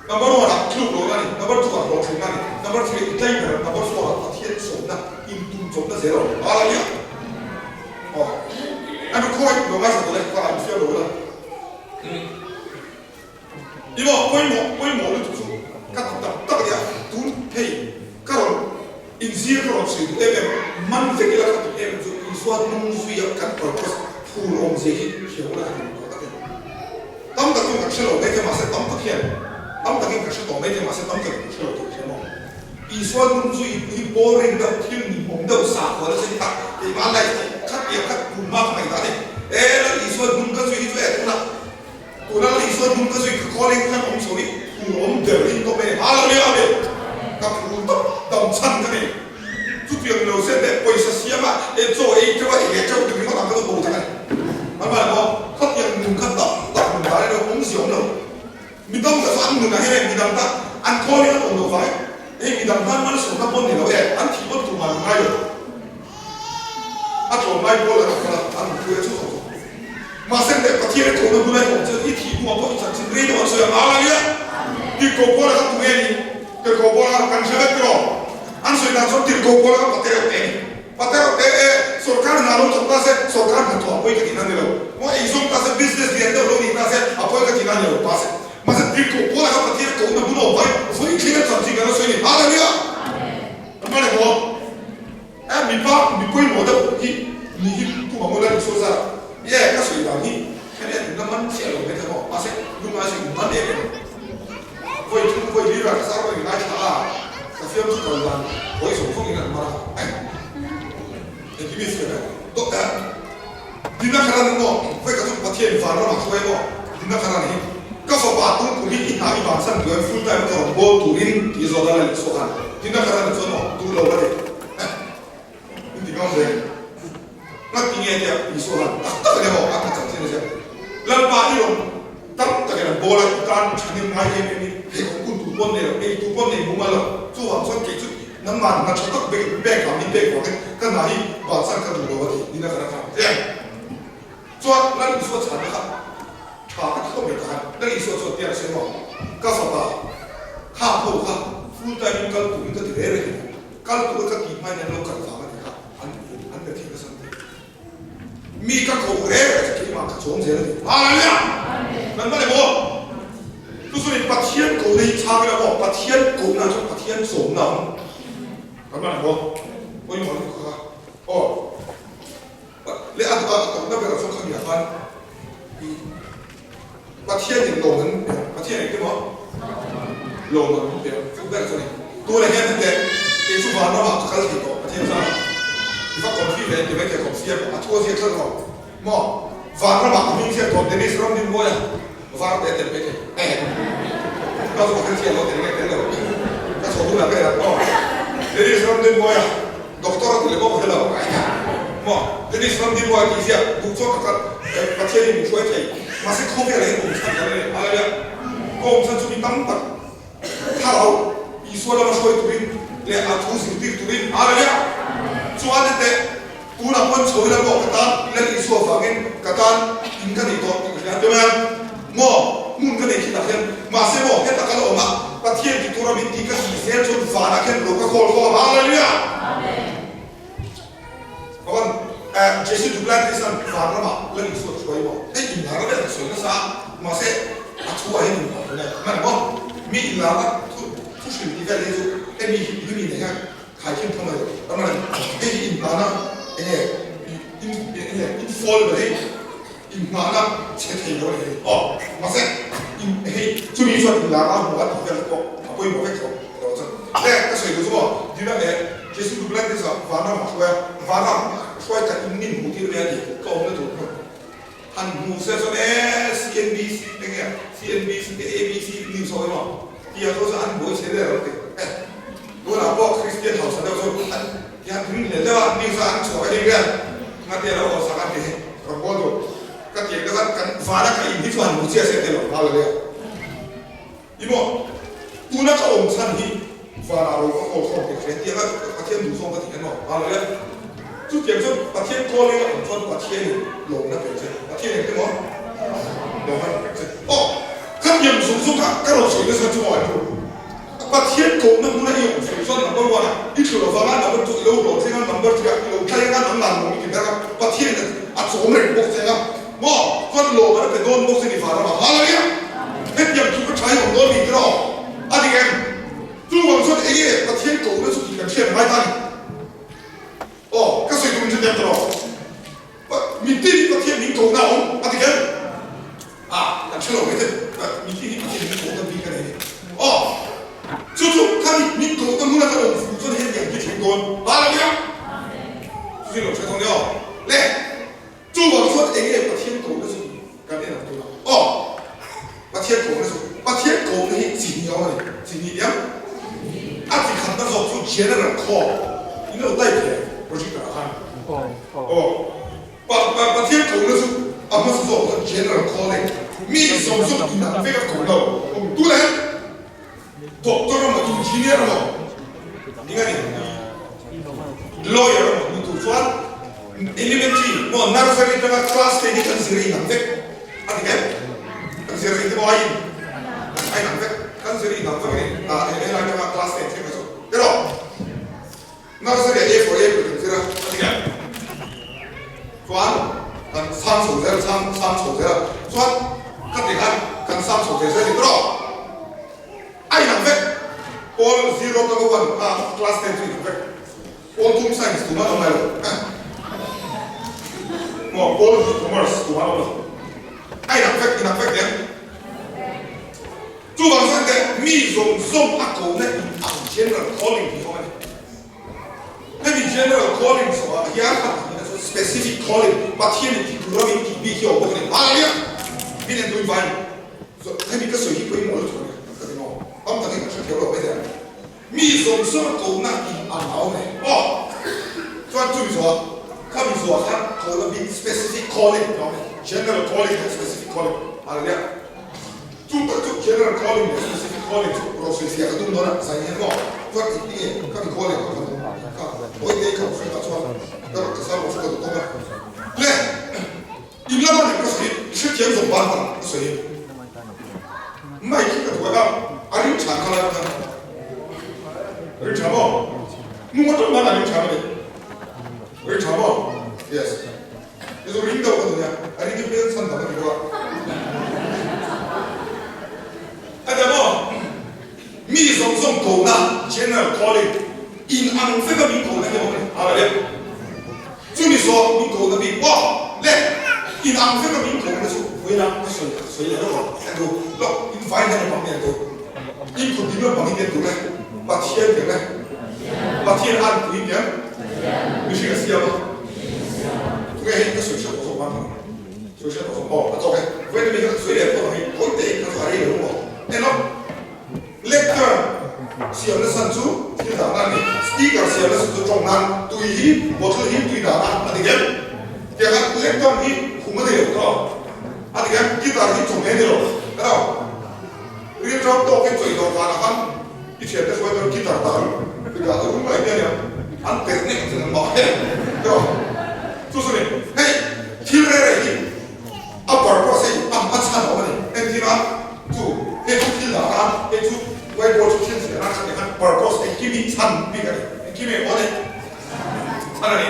Number one ah tluk lohna a ni, number two ah hlawhtlinna a ni, number three ah i tlai ber, number four ah Pathian sawmna intum chawpna zel a awm. Hallelujah! Aw an khawi lo ngaithla tawh le, kha an fiam lo ila. I maw pawimawh pawimawh lutuk chu ka ti tak tak a nia, tun hei ka rawn inzir ka rawn sawi duh em em, man vek ila ka tih em em chu Isua hnung zuia kan purpose phur awmzia hi hria ula ka ti duh tak tak e. Tam tak chu kan hre lo maithei mahse tam tak hian tam takin kan hre tawh maithei mahse tam takin kan hre lo tih ka hria maw. Isua hnung zui hi boring deuh thil ninawm deuh sakhua nasa hi tak keimah life tih khat piah khat tum hma ka ngaihtuah a ni. E Lal Isua hnung ka zui hi chu e tunah Tuna la Isua hnung ka zui ka calling khan awm chho i phur awm der in tawp e Hallelujah Amen ka phur tawp dam chhan ka nei chutiang lo se leh pawisa siam a e chaw ei teuh a ei leh teuh ringawt ang ka lo bo tak a ni an mah le maw khatiang nun kha tak tak nun dan emaw awmzia awm lo midang lah chu an nun ah hian e midang ta an calling an awm loh vang e hei midang tan malsawmna pawn ni lo e an thih pawn tumah an ngai lo. A tlawmlai pawl a kal a, an thu e chu zawk zawk. Mahse leh Pathian a kohna bula i awm chuan i thih hnuah pawh i chanchin rei deuh an sawi ang Hallelujah! Tirhkoh Paula kha tunge ni? Tirhkoh Paula kha kan hre vek tiraw? An sawi dan chuan Tirhkoh Paula kha Patereuh te a ni. Patereuh te e, sorkar hna lo thawk ta se, sorkar hna thawh a pawi ka tihna a ni lo. Maw eizawng ta se, business lian deuh lo ni ta se, a pawi ka tihna a ni lo. Mahse, mahse Tirhkoh Paula kha Pathian a kohna bula awm vangin vawi thleng a chanchin kan la sawi a ni. Hallelujah! An hma leh maw? A mipa mi pawimawh deuh hi ni hi pu Mahmud a insawi zat a, Ye, ka sawi dan hi hemi a inla man chiah lo mai thei maw? Mahse, lungngai chu in man em em. Vawi thum vawi lir ah ka zar vawi ngaithla a, ka fiam chu kal dan hawi zawng zawng in an mar a. Engkim i fiam em? Dawt eh. Dina Karan maw? Vawi ka chu Pathian van ramah hruai maw? Dina Karan hi ka fapa tung kum hi i hna i vansan duh em full time a ka rawn bawl turin tih zawt a la leh chhuak a. Dina Karan chuan maw duh lo ka ti. In ti ngam ve. Ngat ti nge tia Isua han tak tak a nia maw a ka chanchin a ziak. Lalpa i rawn tam takin an bawl a i tan thanem ngai em em in hei awm kun tur pawn nei lo ei tur pawn nei mumal lo chuvang chuan kei chu nangmah hna tha tak bek bek ah min pek vangin ka hna hi bansan ka duh lo a ti nina ka rak a em chuan Lal Isua chhanna kha tha ka ti khawp mai ta khan Lal Isua chuan tiang se maw ka fapa khang ho kha full time in kal turin ka ti reng reng a kal tur ka tih hmain an lo kal vang a ti kha an an be thei nasa an ti. Mi ka ko reng reng chu keimah ka chawm zel a ni. Hallelujah! Kan va le maw? Chu chu ni Pathian kohna hi chhang ila maw? Pathian kohna chu Pathian chawmna ang. Kan va le maw? Pawimawh lutuk kha. Aw. Leh a a tawpna berah chuan khamiah khan i Pathian in lawm an pe ang. Pathian engti maw? Lawm an pe ang. Chu ber chu a ni. Tunah hian heti kei chu van ramah ka kal thei tawh Pathian chuan i va confi ve ti mai thei confi a a thu a ziak tlat lo maw? Van ramah ka hming ziak tawh Dennis Ramdinmawia var te a tel mai thei. Ka chu ka hre chiah lo tel nge tel lo ka chho hunah ka en ang aw. Dennis Ramdinmawia doctor a ti leh bawk hre lo maw? Methodist ram hi maw a tih ziah duh chuan ka kal Pathian in min hruai thei. Mahse khawvel ah hian awm chhan kan nei haleluia. Ka awm chhan chu mi tam tak thlarau Isua lama hruai turin leh a thu zirtir turin haleluia. Chuan teh tunah pawn chho ila pawh ka tan Lal Isua vangin ka tan in ka nei tawh tih ka hria a ti mai a. Maw hmun ka nei thin ah hian mahse maw heta ka la awm a Pathian ti tura min tih ka tih zel chuan vanah khian lo ka call khawm haleluia. Kawan Jesse Duplantis an van ramah la Isua a hruai maw? Hei inlar a vel ka sawi nasa a, mahse a thu ah hian inlar hle hman maw? Mi inlar a thu thu hrim tih vel hi chu hemi hi hemi nei hian khaikhin tham a ni lo. Ramah hei hi inhlana enge in enge in fall ber hei inhlana chhe thei lo a ni hei aw mahse in hei chumi chuan inlar a hmu a tih vel pawh a pawimawh vek tho alo chuan le ka sawi duh chu maw dina eh Jesu Duplantis ah vanram a hruai a vanram hruai khat in min hmuh tir mai a ti ka awmna tur hmun han hmu se chuan e CNBC te nge CNBC te ABC news ho emaw tia chu chu an buai chhe vel ang ti eh tunah pawh Christian hausa deuh chu an Tiang hming leh deuh a news a an chhuah ka ring vel nga te a lo haw sak a ti rawn bawl tur ka ti ang deuh a kan vana ka in hi chu han hmu chiah se ti lo nghal a nia i maw tuna ka awm chhan hi vanah ro ka call khawm tih ka hria tiang a Pathian duh zawng ka ti hian maw nghal a nia chutiang chuan Pathian calling a awm chuan Pathian in lawmna pe che Pathian engte maw lawmna pe che aw khatiang zawng zawng kha ka rawn sawi nasa chu maw Pathian kohna hmuna i awm fur chuan number one ah i thlu lo vang a, number two i lo hlawh thleng a, number three ah i lo tlai ang a, nang nan mawng i ti ber a, Pathian in a chawm reng bawk che ang a, maw? Chuan lawm an a pe dawn bawk che ni van ramah Hallelujah! Hetiang thu ka tha hi awm dawn ni tiraw? A dik em? Chuvang chuan enge Pathian kohna chu tih kan hriat ngai ta a ni. Aw, ka sawi tum in hrethiam tiraw? Mitin hi Pathian min kohna a awm a dik em? Ah, kan hre lo mai te, mitin hi Pathian min kohna bik a nei ni. Aw, chu chu kha mi min kohna hmuna ka awm fu chuan hetiang hi thleng dawn. Hallelujah! Chu chu i lo hre dawn nia aw. Le, chuvang chuan eng nge Pathian kohna chu kan en ang tunah? Aw, Pathian kohna chu, Pathian kohna hi chi hnih a awm a ni, chi hnih diam. A chi khatna zawk chu general call, in lo type thei ang projector ah khan. Aw. Pathian kohna chu a hmasa zawk chuan General Calling, mi zawng zawng inang vek a ko lo. Tuna hian Doctor emaw Engineer emaw eng a ni, Lawyer emaw ni tur chuan Elementary emaw Nursery atanga Class te hi kan zir a inang vek a ti em? Kan zir a emaw a in a inang vek, kan zir a inang vek a ni, helai atanga Class ten thleng kha chu. Erawh. Nursery ah A for April kan zir a, a ti em? Chuan kan sang chho zel a, sang sang chho zel a, chuan ka ti khan kan sang chho ve zel ni tawh. A inang vek, pawl zero atanga one a class ten chu inang vek. Pawl thum science tumah an awm ngai lo. Maw pawl hnih commerce tumah an awm lo. A inang vek, inang vek em? Chuvang chuan teh mi zawng zawng a kohna in ang general calling tih awm a ni. Hemi general calling zawhah hian a pahnihna chu specific calling, Pathian in tih tur a min tih bik hi a awm bawk a ni. Hallelujah! Min en tuin vai hemi ka sawi hi pawimawh lutuk a ni ka ti maw? Tam takin kan hre thiam lo mai thei ang. Mi zawng zawng a kohna in ang a awm e. Aw! Chuan chumi zawhah khami zawhah khan kohna bik specific calling a awm e. General calling leh specific calling. Hallelujah! Chu tak chu General Calling leh Specific Calling chu rawn sawi fiah ka tum dawn a, zai hian maw chuan engti nge ka mi calling ka tum kha hawi te ka hriat ah chuan ka rawn ka sar rawn ka duh tawk a. Le in lama nen ka sawi hrethiam zawng ban tak ka sawi mai khi ka duh a, a ring tha kha lai khan ring tha maw nung atang nan a ring tha mai ring tha maw yes. Ni chu ring deuh ka duh nia, a ring hi hmel chhan dang a ni bawk a. A tia maw? Mi zawng zawng kohna, general calling, in ang veka min kohna hi a awm a ni. Hallelujah. Chumi zawh min kohna bik pawh leh in ang veka min kohna chu vawiin a ka sawi ka sawi leh lawk ang. En tu lawk, in vai hian a bang nge tu? In kut ding lam bang in en tu le? Pathian piang le? Pathian a an pui piang? Mihring a siam a. Tunge hei ka sawi hriat tawh zawk man ang. Sawi hriat tawh zawk aw a tawk e. Vawiin ami kha sawi leh phawt ang hi hawi te in kha chu a rei lo maw. En lawk. Lectern siam na chhan chu thil dahna a ni. Speaker siam na chhan chu tawng nan tui hi bottle hi tui dahna a ni em? Tiang khan lectern hi khum a nei lo tawh a ti khan guitar hi chawhmeh a ni lo ka lo. Rin ram tawkin chawi dawh vanah khan i thiante hruai chuan guitar dah ru ti dah ru mai te ania an perh nek chu an mah he ka lo. Chu chu ni hei thil reh reh hi a purpose hei a a chhan a awm a ni. Entirah chu hei chu thil dah khan hei chu whiteboard chu thil ziah nan kha ti khan purpose engkim hi chhan bik a ni. Engkim eng aw ni. Chhan a ni.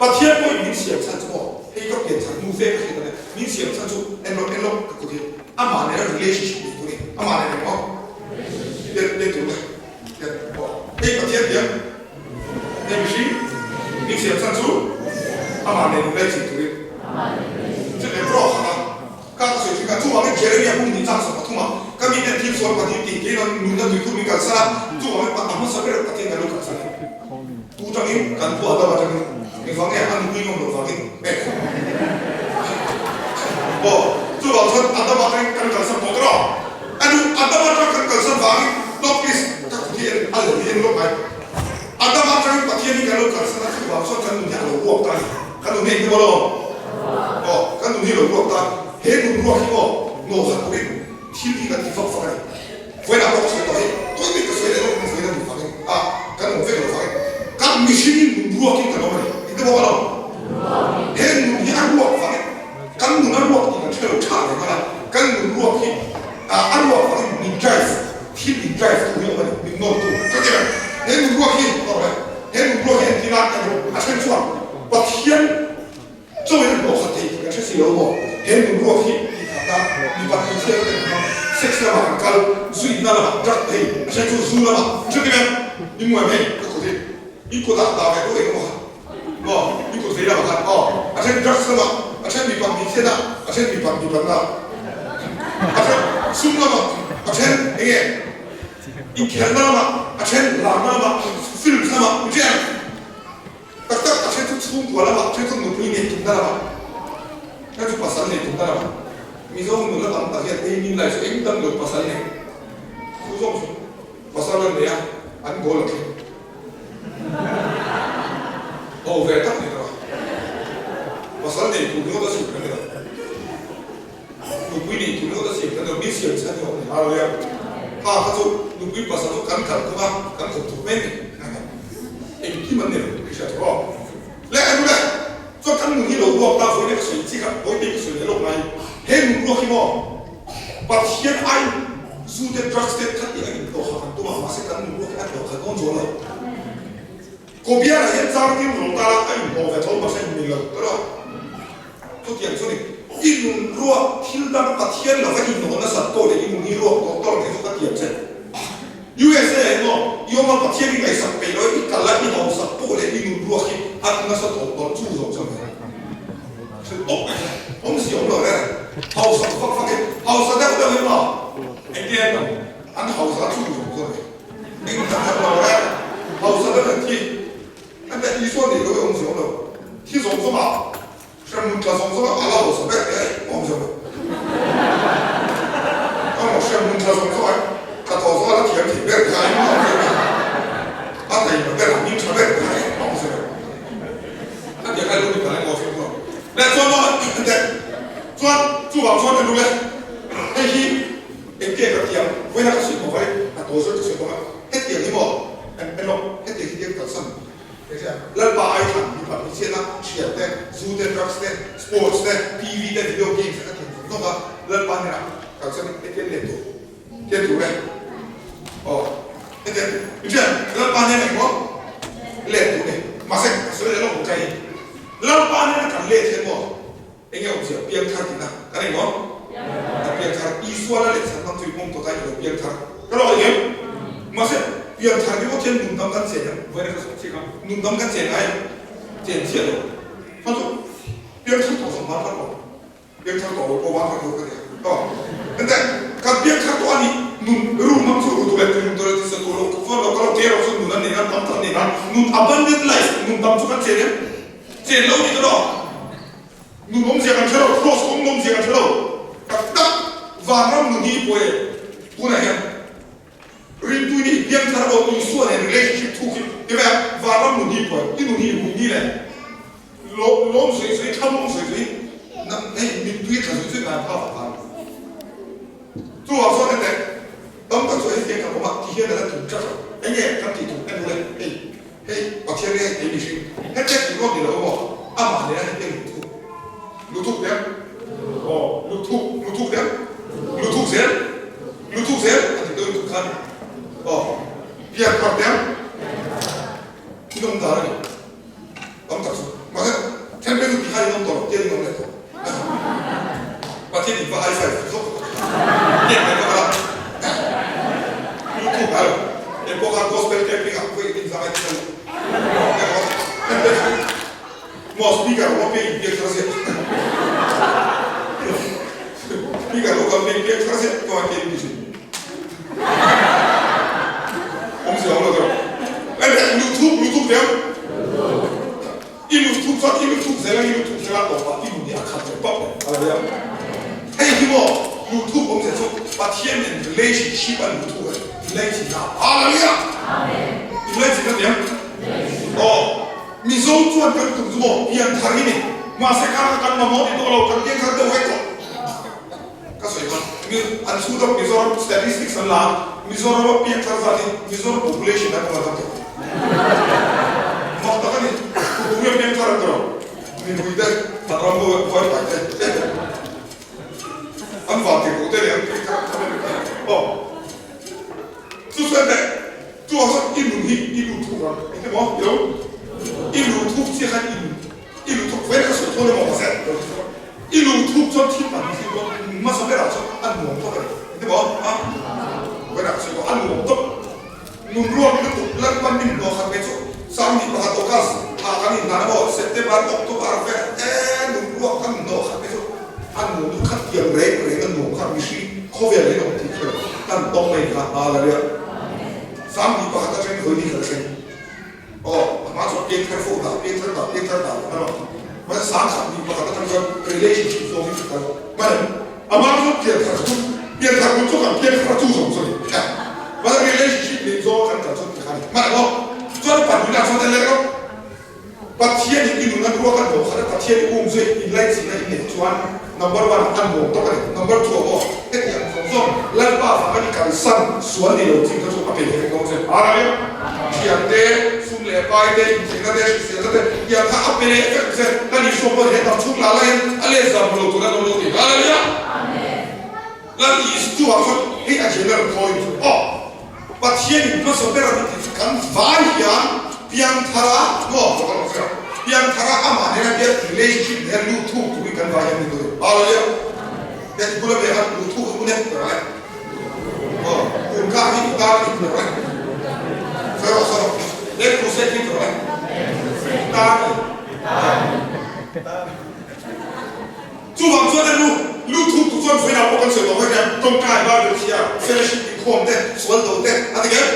Pathian pawhin min siam chhan chu maw? Hei ka pian chhan nu fe ka hriat a nia. Min siam chhan chu enlawk enlawk ka kut hi amah nena relationship nei tur hi amah nen eng maw? Tel tel tur le tel aw. Hei Pathian tiang hei mihring min siam chhan chu amah nen inlaichin turin chu lem rawh kha a. Ka ka sawi thin a, chuvangin Jeremia hmun ni chang 33 ah ka miten thil sual pahnih tih kei rawn nunna tuikhur min kalsan a, chuvangin a hmasa ber Pathian kan lo kalsan a. Tu tangin kan pu Adama tangin engvang nge a nupui ngam loh vangin eh aw chuvang chuan Adama tangin kan kalsan tawh tawh a, a nu Adama tang kan kalsan vangin lawk please ka kut hi en a lo hi en lawk mai Adama tangin Pathian hi kan lo kalsan a chuvang chuan kan nun hi a lo ruak ta a ni. Ka nun hi engkim alawm? Aw, ka nun hi lo ruak ta. He nun ruak hi maw naw khat turin thil hi kan ti fak fak a ni. Vawiinah pawh ka sawi tawh hi, tawih bik ka sawi leh lawk vawiin a nun vangin a, kan awm vek lo vangin kan mihringin nun ruakin kan awm a ni. Engte bawk alawm? He nun hi a ruak vangin kan nun a ruak tih kan hre lo tha reng a, kan nun ruak hi a ruak vangin min drive, thil min drive tu hi a awm a ni, min nawr tu. Chutiang he nun ruak hi, He nunruak hi engtin a emaw a then chuan Pathian chawin a hnawh khat thei tih kan hre si lo maw? He nunruak hi tih khat a mipat hmeichhia te kan hmang, sex lamah kan kal, zu inna lamah, drug hei a then chu zu lamah, hre ti em? I mu em hei ka kut hi i kutah dah ve duh eng emaw kha maw i kut vei lamah khan aw a then drugs lamah a then mipat hmeichhia na a then mipat mipat na a then sum lamah a then enge Inkhelhna lamah a then, larna lamah, films lamah, mi ṭiang tak tak a then chu chhungkua lamah, a then chu nupui nei tumna lamah, a then chu pasal nei tumna lamah. Mizo nula tam tak hian ei min lai chu eng dang lo pasal nei chu zawng chu pasal an nei a, an goal a thleng. Ho ve tak ni tawh a, pasal nei tur ringawt a siam kan ni lo. Nupui nei tur ringawt a siam kan lo, min siam chhan hi awm ni Hallelujah. Kha kha chu nupui pasal chu kan kal kawng a, kan thawk thawk mai a ni. Engkim an nei lo i hriat tawh aw. Le a nu le, chuan kan nun hi lo ruak ta vawiin ka sawi chik a, vawiin ka sawi leh lawk mai. He nun ruak hi maw Pathian ai zu te drugs te kha tih a inhlawh kha kan tum a, mahse kan nun ruak hi a hlawh khat dawn chuang lo. Kawbiara hian changtin rawn ta a inhlawh ve tho mahse in mil lo ta lo. Chutiang chu ni, i nun ruak thil dang Pathian lova i nawn nasat pawh leh i nun hi ruak tawh tawh ang tih chu ka tiam che. USA ah hian maw i awm a Pathian i ngaihsak peih lo i kal a i hausak pawh leh i nun ruak hi a ti nasa tawh tawh chu zawng chuan hei thil awm mai kha awm si awm lo reng hausak vak vak hi hausa deuh deuh hi maw engtin an awm an hausa chu zawng chuan hei eng tak tak lo reng hausa deuh an thi Heta Isua nih lo hi awm zawng lo. Thi zawng zawng ah, hremhmun tla zawng zawng ah a la hausa ber teh a awm zawng lo. Emaw hremhmun tla zawng zawng ah tla tawh zawng a la thiam thei ber teh a engmah awm zawng lo. A taima ber a hming tha ber teh a engmah awm zawng lo. Hetiang kha lo ni palh emaw fimkhur ang. Leh chuan maw hete chuan chuvang chuan enu le hei hi engtia ka thiam vawiin a ka sawi tawh vai a tawi zawk ka sawi tawh a hetiang hi maw Emaw, hetiang hi biak kalsan Lalpa ai thlan mipa hmeichhiatna, thian te, zu te, drugs te, sports te, TV te, video games te ka thiam zawng zawng a, Lalpa hnenah kalsan in hetiang let tur, hetiang tur e, aw, hetiang tur, i hria em? Lalpa hnenah emaw let tur ni, mahse ka sawi leh lawk ka hi, Lalpa hnenah kan let hian maw enge awmzia piangthar tihna kan eng maw? A piangthar Isua la leh chhan hmang chu i pawm tawh ta i lo piangthar ka lo hawi em? Mahse piangthar hi maw thian nun dam kan chen em? Vawiin a ka sawi chiang a, nun dam kan chen ngai em? Chen chiah lo. Chuan chu piangthar tawh zawng van thar lo, piangthar tawh lo pawh van thar lo ka ti a. Aw, ente kan piangthar tawh a nih nun room ang chu rutu leh tuilum tawh leh tisa tur lo chuan lo ka lo care lo chuan nun an nei nan tam tak an nei nan nun abundant life nun dam chu kan chen em? Chen lo ni ta lo. Nun awmzia kan hre lo, Kross kawng awmzia kan hre lo. Tak tak vanram nun hi pawh e tunah hian Rintuini hi piangthar aw Isua nen relationship thuk hi ti mai a, vanram nun hi pawh e i nun hi i hum ni le. Lawm sawi sawi, thlamuang sawi sawi, hei mittui tla sawi sawi ngai kha a fak. Chuvang chuan hete tam tak chu hei hian kan awm a, ti hian a la tum tlat lo. Eng nge kan tih tum en ule, hei hei Pathian nge kei mihring hete tih ruat ni lo emaw amah nena hete lutuk lutuk zel aw lutuk lutuk zel lutuk zel lutuk zel a ti deuh lutuk khan aw pian phar tel in awm dan a ni. Tam tak chu. Mahse, then phei chu ti khan in awm tawh lo, tian in awm leh tawh. Pathian in va high five zawk tak nge mai bawk a. YouTube ah eng pawh khan gospel camping ah pawh in zang ai thil then phei chu maw speaker awm apiang in piak thar ziah. Speaker lo kal piang piak thar ziah tawh a tian in ti thin. Awmzia awm lo deuh. Enge lutuk lutuk deuh? I lutuk chuan i lutuk zel a, i lutuk zel a tawpah i nun hi a khat leh pap leh a lo nia. Hei hi maw lutuk awmzia chu Pathian nen relationship a lutuk a ni. Inlaichinna Hallelujah! Inlaichinna ti ang? Aw. Mizo chuan kan tum chu maw pianthar hi ni. Mahse kha kha kan mamawh ni tawh lo, kan pianthar deuh vek tawh. Ka sawi kha, mi an chhut a Mizoram statistics an la a, Mizoram a piak thar zat hi Mizoram population ai pawh a tam tawh. Mak tak a ni, tu nge piak thar an ti lo, mipui te, an ram ho vai pai te, an van tir duh te leh an piak thar an tam em em aw. Chu chuan teh, chu ah chuan i nun hi i lut thuk ang, engti maw i lo i lut thuk chiah khan i nun I lu thuk vel ka sawi thawn emaw mahse lo ti tawh. I lu thuk chuan thil pan thil pawh hmasa berah chuan a nuam tawk a ni. Engti maw a? Vawiinah ka sawi tawh a nuam tawk. Nun ruak lutuk Lalpan min hnawh khat mai chu Sanghnih pakhat August thla kan inhlan emaw September October vel e nun ruak kan hnawh khat mai chu a nuam lutuk khat tiang reng reng a nuam kha mihring khawvel in awm tih kha kan tawng mai kha a la ria. Sanghnih pakhat atangin vawiin hi ka la thleng. Aw, a hma chuan piang thar fo dah, piang thar dah, piang thar dah leh a Mahse sang khat ni pakhat atang chuan relationship zawng hi ka kal. Mahse a hma chuan pian thar chu pian thar kut chu kan piang thar chu zawng chu a ni. Mahse relationship nen zawng kan kal chuan ti kha a ni. Mahse maw chuan pahnihna chuan a leh lo. Pathian in i nun a ruak a hnawh khat a, Pathian i um zui inlaichinna i neih chuan number one ah a nuam tawk a ni. Number two ah pawh hetiang zawng zawng Lalpa vanga i kalsan sual ni lo chin kha chu a pe leh vek dawn che. Hallelujah! Thian te, sum leh pai te, incheina te, hriselna te tiang kha a pe leh vek che. Kan Isua pawh he tam chhung lah laiin a let zam lo tur a lo lo ti. Hallelujah! Lal Isua chuan hei a general calling chu aw Pathian in hmasa ber a ni tih chu kan vai hian piangthar a maw piangthar a amah nena biak relationship nena lut thuk turin kan vai hian ni tur a ni. Hallelujah! Heti bula ve khan lut thuk a hun e ber a Aw tun kha hi i tan i tur e. Sawi rawh sawi rawh. He crusade hi tur e. I tan i. Chuvang chuan a nu lu thuk tu chuan vawiinah pawh kan sawi tawh mai hian tawngtai, Bible chhiar, fellowship inkhawm te, sual do te a ti kher.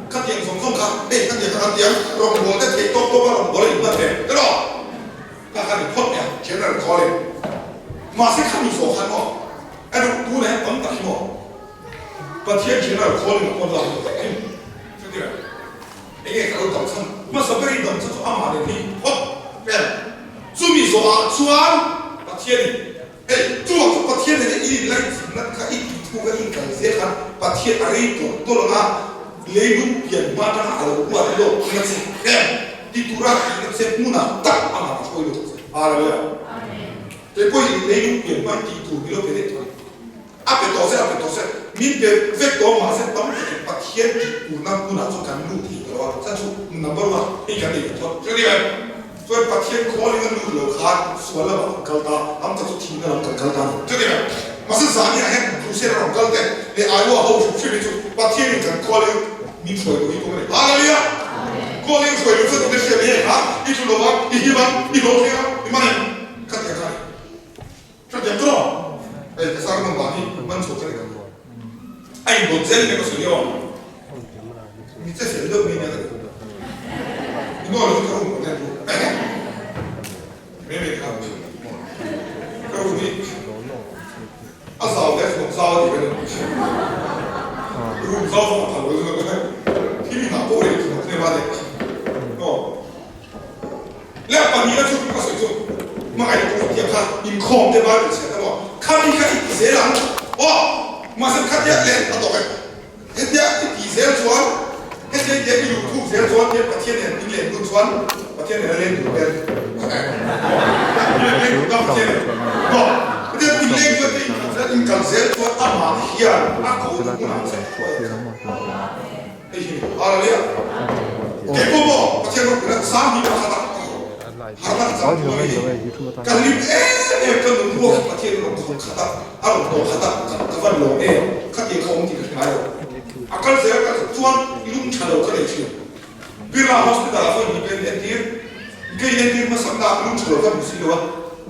Khatiang zawng zawng kha hei khatiang kha kan ti ang, rawngbâwl te theih tawk tawka rawngbâwl a inhman ve tiraw? Kha kha ni phawt mai a, General calling. Mahse khami zawh khan maw a duh tunah hian tam tak hi maw Pathian General calling a pawn lak duh tak em? Chutiang eng nge ka lo dam chhan hmasa ber i dam chhan chu amah nen hi phawt em? Chumi zawhah chuan Pathianin hei chuvang chu Pathian nena i inlaichinna kha i tih thu kha i inkal zel khan Pathian a rei tawlh tawlh ang a, leilung pian hma atanga a lo huat lawk na che em ti tura tihna che hmunah tak amah a hruai lut ang che. Hallelujah! Kei pawhin leilung pian hma i tih tur ni lo pe daih tawh a ni. A pe tawh che, a pe tawh che. Min pe vek tawh mahse tam takin Pathian tih turna hmunah chuan kan lut thei ta lo a, chhan chu number one hei kan nei ve thawt. Chuan eng? Chuan Pathian calling a lut lo khan sual lamah kan kal ta, tam tak chu thihna lam kan kal ta a ni. Chuan eng? Mahse zaniah hian crusade a rawn kal te leh Iowa ho hrim hrim hi chu Pathianin kan calling min hruai duh hi tum a ni. Hallelujah! Calling hruai duh chuan tunge hriat mai kha i tlu lo va, i him a, i hlawhtling a, i man em? Khatiang kha a ni. Hrethiam chu maw? Hei ka sermon dan hi man chhuak ka ni lo. A indawt zel in ka sawi aw. Mi che fel deuh mai nia ka ti. I nawi lo chu ka room ka nen tu. Mai mai kha ka room hi a zau leh a zau a ti ka ni. Room zau chu a phal lo chu ka thil inah pawh rei thawk hnem a ni. Aw. Leh pahnihna chu ka sawi. Hmangaih tu tih kha inkhawm te Bible chhiat emaw khami kha i ti zel ang aw mahse khatia leh a tawk e hetia i ti zel chuan hetia i tia i luh thuk zel chuan tian Pathian nen in len dun chuan Pathian nen a leng dun vel in leng dun ta Pathian nen aw hetia in leng chuan te in kal zel in kal zel chuan amah hian a ko na hmunah che hruai ang che hei hi Hallelujah keipawh maw Pathian ropui sang hi pakhat ah Harnak cang tu a ni. Ka hlim em em ka nun ruak hi Pathian in rawn khawk khat a, a rawn hnawh khat a, ka van lawm em, khatiang kha awm tih ka hre ngai lo. A kal zel ka chuan lung tha lo ka nei thin. Birla Hospital ah chuan mi ka inentir, ka inentir hmasak na lung tha lo ka hmu si lo a,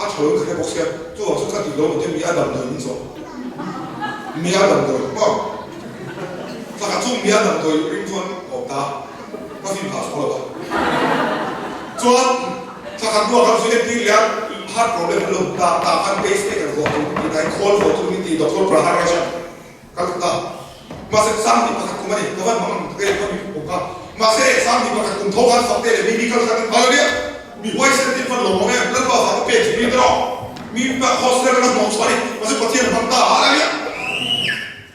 a tha lo in ka hre bawk sia, chuvang chuan ka tih lo maw te mi a damdawi min zawh. Mi a damdawi maw? Thla khat chu mi a damdawi ring chuan ka awm ta. Ka fim phah chhuak lo a. Chuan thla khat hnuah khan chu entir leh a heart problem an lo hmu ta, tah khan pacemaker vuah tur min ti ta, khawl vuah tur min ti Doctor Prahlad Rajan kal ta ta. Mahse Sangni pakhat kum a ni, ka van hmang ang ka en kha mi kum kha. Mahse Sangni pakhat kum tho khan Fakte leh Mimi kal khan Hallelujah! Mi huaisen te van lawm awm em, Lalpa vang ka pek chu mi te rawh. Mi hostel atanga hnawh chhuah a ni, mahse Pathian a hmang ta, Hallelujah!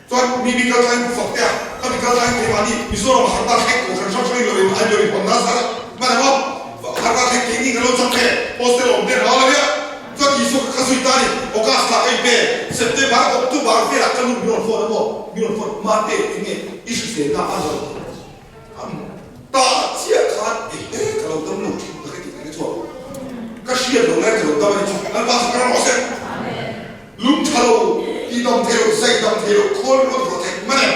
Chuan mi mi kal thlai hmu fak te a, ka mi kal thlai keimahni Mizoram a harta thleng kohhran hrang hrangin lo in an lo inhawn nasa a, hman emaw harta thleng keini kan lo chak e, hostel awm te an hau lo nia. Chuan Isua ka kha zui ta ni, August thla ka inpe, September, October velah ka nu min rawn phone emaw min rawn phone, Mate enge i hriselna a lo am ta chiah khan ehe ka lo dam lo thin ka ti ka chuak ka hriat lo lai ka lo dam a ni chu Lalpa chu ka ram rawh se. Lung tha lo, ti dam thei lo, zai dam thei lo, khawl ringawt ruah theih man em?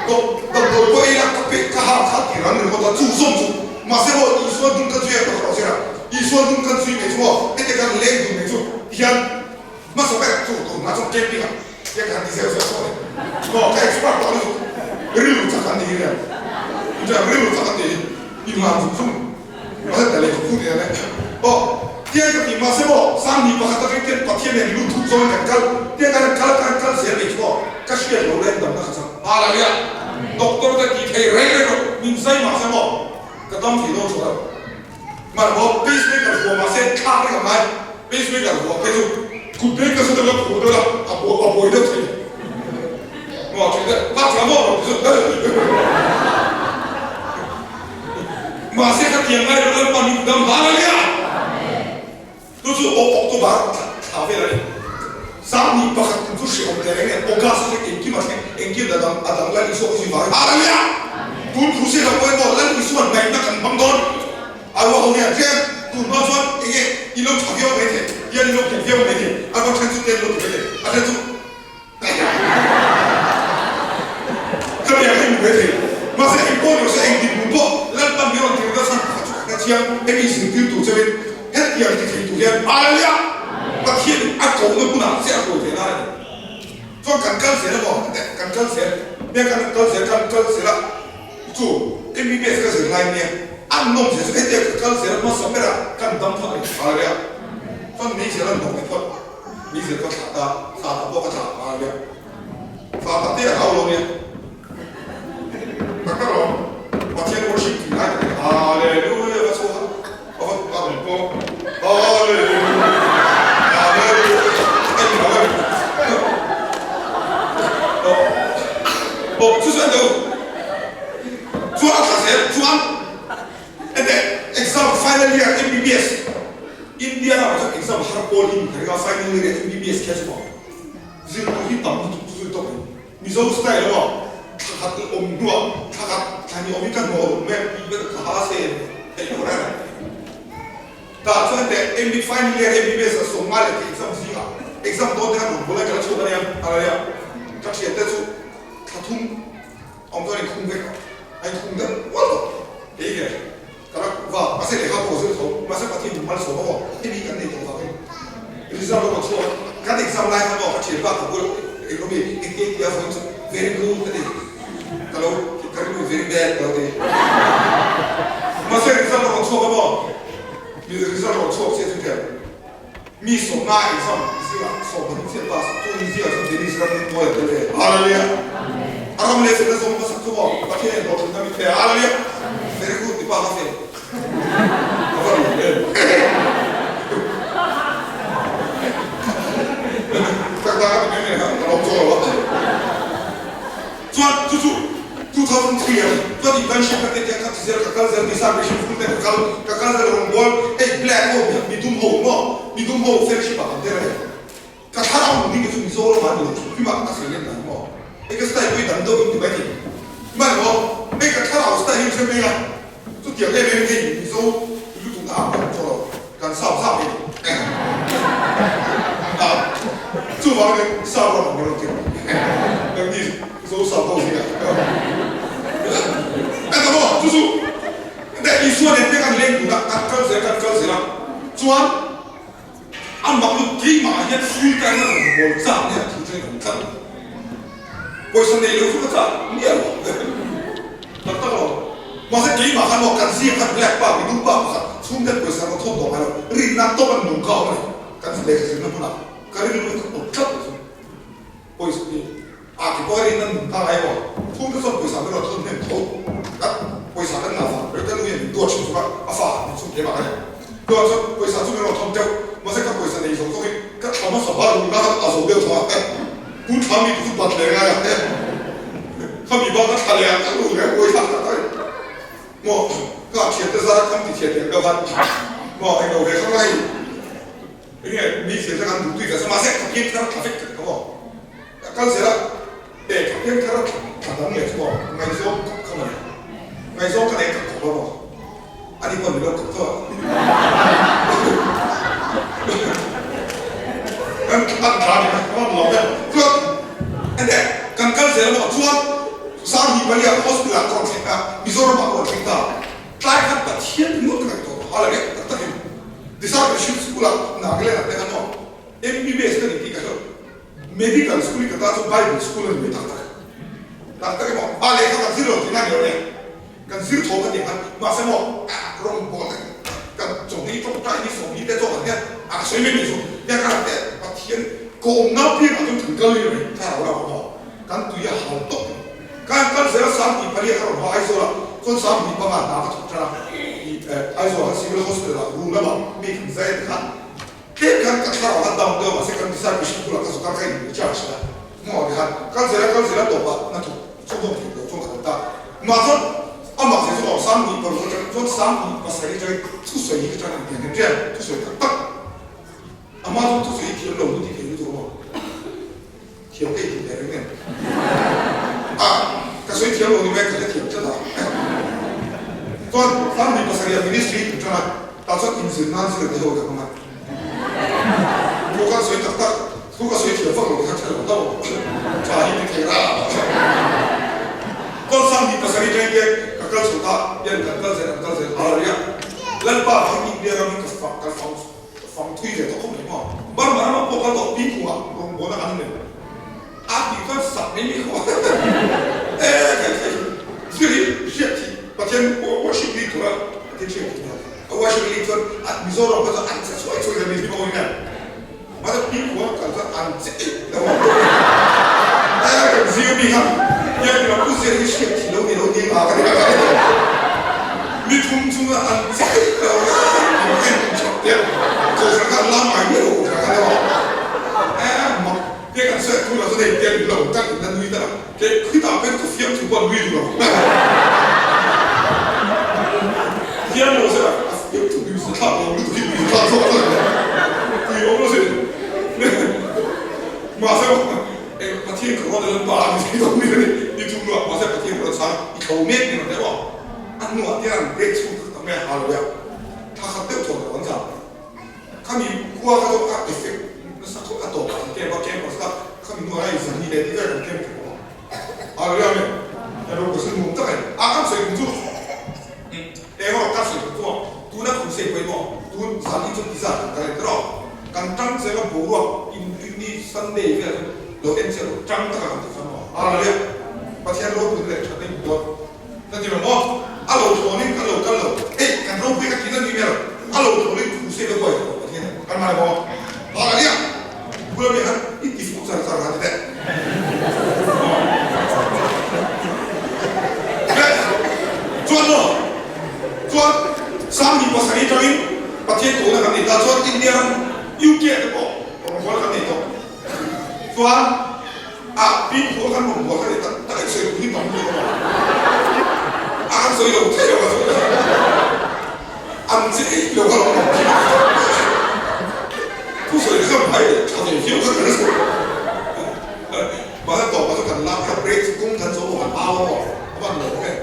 Dawp damdawi pawh ei la, ka pek ka ha kha ti ran ringawt a, chu zawm chu. Mahse maw, Isua dun kan zui a, ka hrawh zir a, Isua dun kan zui mai chu maw, heti kan leng dun mai chu hian hmasa ber chu tur hna chuan camping ah te ka han ti zeuh zeuh tawh a ni. Maw, ka expert tawh lutuk, rilru chak an ti hi nia, rilru chak an ti hi, inhlan zung zung. Mahse lehkha phut nen e aw tiang ka ti mahse maw Sangni pakhat atang hian Pathian nen lut thuk zawngin kan kal tiang kan kal kan kal zel mai chu aw ka hriat lo leh damna ka chang Hallelujah Doctor te ti thei reng reng rawh min zai mahse maw ka dam thei dawn chho lo mar maw pacemaker vuah mahse thlak reng a ngai pacemaker vuah phei chu kut beng ka saw deuh a phur deuh a a buai deuh thei maw thin te lak thla maw rawn ti chu. Mahse ka tiang ngai lo Lalpa min dam hlan a nia. Chu chu October thla vel a ni. Sangni pakhat kum chu hrehawm teh reng nen August a thleng engkim a thleng engkim a dang a dang Lal Isua ka zui vang a nia. Tun crusade ah pawh emaw Lal Isua'n ngaihna kan hmang dawn a ruah ho hian tlem tun hma chuan enge i lo tha viau mai thei hian i lo nghet viau mai thei a va then chu te an lo ti mai thei a then chu Ka biak hi mu ve thei. Mahse eng pawh ni se eng dik mu pawh Lalpan min rawn tir nasa pakhat chu ka hre chiang. Hemi zirtir tur chauhin hetiang ti thei tur hian Hallelujah! Pathianin a kohna hmunah che a hruai ve nan a ni. Chuan kan kal zel emaw kan kal zel nia kan kal zel kan kal zel a chu MBBS ka zir lai nia an nawm zel chu hetiang ka kal zel hmasa berah kan dam phawt a ni. Hallelujah! Chuan meizel an hnawk leh phawt. Mi zir ka thlah ta, thlah tak pawh ka thlah nghal nia. Thlah tak te a hau lo nia. Tak tak lo. Pathian worship tih lai tak in Hallelujah ka chhuak a, ka va a rawn pawm a, Hallelujah, Hallelujah ka in hau em. Aw, chu chuan deuh chuan a thlah zel chuan Ente exam final year MBBS India ramah chuan exam har pawl hi ka ring a final year MBBS khian chu maw zir tur hi tam lutuk chu zir tawk ang Mizo style emaw thla khat awm hnuah thla khat thla hnih awm hi ka hnawh ruk mai ang tih vel ka ha se theih loh reng ang tah chuan ente MB final year MBBS a sawm ngai leh thei exam zingah exam dawn te khan rawn pawl lai ka la chhuak ania a la nia ka thiante chu thla thum Awm chuan inkhung vek a, a inkhung deuh ual tawh. Kei ve ka rak va, mahse lehkha pawh ka zir tho, mahse Pathian min malsawm a aw, hemi kan nei tawh vangin result a rawn chhuak a, kan exam lai khan aw ka thianpa ka bul eng rawmi eng eng tia vawiin chu very good a ti, ka lo ka rilru very bad ka lo ti. Mahse result a rawn chhuak a maw, mi result a rawn chhuak chiah chu thiam. Mi sawmna exam zingah sawmhnih chiah pass chu ni zingah chuan Dennis ram in mawi a tel ve. Hallelujah! A ram leh felna zawng hmasak chu maw Pathian in hlawhtlinna min pe. Hallelujah! Very good ti pa ka fel. Ka va lawm em. kal ka kal zel rawngbawl hei black ho mi dum ho maw mi dum ho fellowship ah kan tel a ni. Ka thlarau hmuh ding hi chu Mizoram ah a ni lo hrim hrim a, ka sawi lem dan maw? Hei ka style pawh hi dang deuh in ti mai thei. Hman maw? Hei ka thlarau style hi hre mai a, chutiang em em hei Mizo lutuk na ang pawh chaw lo, kan sap zap hi a, chuvangin sap ram ang rawh tir nangni Mizo sap ho zingah a ta maw? Chu chu Isua nen te kan leng dun a, kan kal zel kan kal zel a, chuan. A mak lut keimah ah hian full time a rawn bawl chak nia thu chu in awm tlat. Pawisa nei lo chu ka chak miah lo tak tak lo. Mahse keimah khan maw kan zing khan black pa midu pa pakhat chhungten pawisa rawn thawm tawh ngai lo rinna tawp an nung kha a awm a ni. Kan lehkha zirna hmunah ka rilru hi ka awm tlat lo chu pawisa hi a ke pawh a rinna nung ta ngai maw chhungte chuan pawisa min rawn thawn hnem tho kan pawisa kan ngah vang ka nu hian min duat hrim chunga a fa min chhung keimah ka nei chuan chuan pawisa chu min rawn thawn deuh mahse ka pawisa nei zawng zawng hi ka thla hmasa bar run na a zo deuh tho a eh tun thla mi te chu bat leh ngai a eh khami bak a thla leh a ka ru leh pawisa tak tak maw ka thiante zara kham ti thian thiam deuh khan maw englo ve khang lai Enge mi thil te kan duh tui ve sa mahse ka piang thar a tla vek tlat tho a, ka kal zel a, e ka piang thar a tla dang leh chu maw ngaihzawng kawp kha mawle, ngaihzawng ka nei ka kawp a maw ani pawn min lo kawp tho a, kan an tla ni ka rawn lawm e, chuan enge kan kal zel a maw chuan Sanghnih Palia hospital ah ka rawn thleng a, Mizoram ah ka rawn thleng ta. Tlai khan Pathian ringawt ka ngaihtuah tawh a la reng tak takin Discipleship School ah Nagaland ah te khan maw MBBS ka ni tih ka hre lo. Medical School hi ka tan chuan Bible School a ni mai tak tak. Tak tak emaw a lehkha kan zir lo tihna a ni lo nia. Kan zir tho ka tih khan mahse maw rawngbâwl te kan chawhni tawngtai ni sawmni te zawk ang hian a ka sawi mai mai chu nia ka ram te Pathian kawmna piangah chuan kan kal lir mai thlarau lamah maw kan tui a hal tawp mai. Kan kal zel a Sanghnih pariat a rawn haw Aizawl ah chuan Sanghnih panga hna ka thawk tan a, ih Aizawl ah Civil Hospital ah room lamah mi kan zai a ti khan tlem khan ka thlarau khan down deuh a mahse kan discipleship bulah ka zuk a ka in recharge a maw ti khan kal zel a kal zel a tawp ah hna thawk chhunzawm theih loh chuan ka kal ta mah chuan amah zir chu aw Sanghnih paruk atang chuan Sanghnih pasarih atangin thusawi hi ka tan a ni hian hian thusawi tak tak amah chuan thusawi hi thiam lo nu tih theih lutuk a maw. Thiam ka intih leh reng em? A, ka sawi thiam lo ni mai, ka hre thiam tlat a. Chuan Family pasarih a ministry in ṭan a, tah chuan inzir nan zir te ho ka hmang a. Thu ka sawi tak tak, thu ka sawi thiam vak lo te kha ṭha lo hlauh ang. Ṭha hi ti thei ra. Chuan Family pasarih ṭangin te ka kal chho ta, hian kan kal zel, kan kal zel a ria. Lalpa vang India ram hi ka fak, ka fang. Ka fang thui ve tawh khawp mai maw? Burma ramah pawh kal tawh Pingkhungah rawngbawlna kan nei a tih chuan sak mai mai khaw e kai kai zir hi hriat thih Pathian worship lead tura Pathian hriat thih nia a worship lead chuan a Mizoram kha chuan an che chhuai chhuai zel mai hi maw hian mahse Pingkhunga kal chuan an che eih lo a e kan zir mi kha hian ila pu zir hi hriat thih lo ni lo ni a ka ti ni thum chunga an che eih lo a en Kohhran kha lam ai miah lo kohhran kha deuh a eh mak te kan sawi thu lo chuan hei tiang in lo kan in la nui ta lo ke khitah pawh ka fiam thu pawh an nui duh lo fiam lo se a fiam thu nui sa thlak lo lutuk hi nui thlak zawk thlak lo tui awm lo sin mahse eng Pathian ka rawn lalpa a ni thei dawn ni a ni ni thum luah mahse Pathian ka rawn chhang i tho mek ni rawn deuh a a hnuah te an break chhung tak tak mai a hallelujah. Thla khat deuh thawn lo an zam. Khami khua kha chu a effect nasa khawp a tawp ah an camp a, campus kha khami hnuai a inzan hi leh tih vel kan camp thei bawk a. Hallelujah amen. Kan ro pasal nuam tak a ni. A kan sawi kum chu eng erawh kan sawi kum chu maw tuna crusade pawh hi maw tun zan hi chuan tizat kan kal a ni tiraw kan tang zel a boruak in rinni Sunday vel chu lo en chiah lo tang taka kan ti chuan maw Hallelujah Pathian ropui leh thatna in buat Ka ti lo maw? A lo thlawnin kan lo kal lo. Hei, kan ropui ka ti na ni ber. A lo thlawnin thu se ka buai lo Pathian in kan ngai maw? Hal a nia. Bula mi han i ti fuh char char han ti teh. Chuan maw? Chuan Sangni pasarih atangin Pathian kohna kan nei ta. Chuan India ram UK ah te pawh rawngbawlna kan nei tawh. Chuan a pin pawh khan rawn buai kha ni tak tak in sawi hi tam lutuk a a kan sawi lo thei lo a sawi lo. An che eih lo kha lo awm thin a. Thusawi kha hmai tha ve viau kha ka hre chhuak. Mahse tawpah chuan kan lak kha break chu kawng khan chu han au a maw a van lo awm e.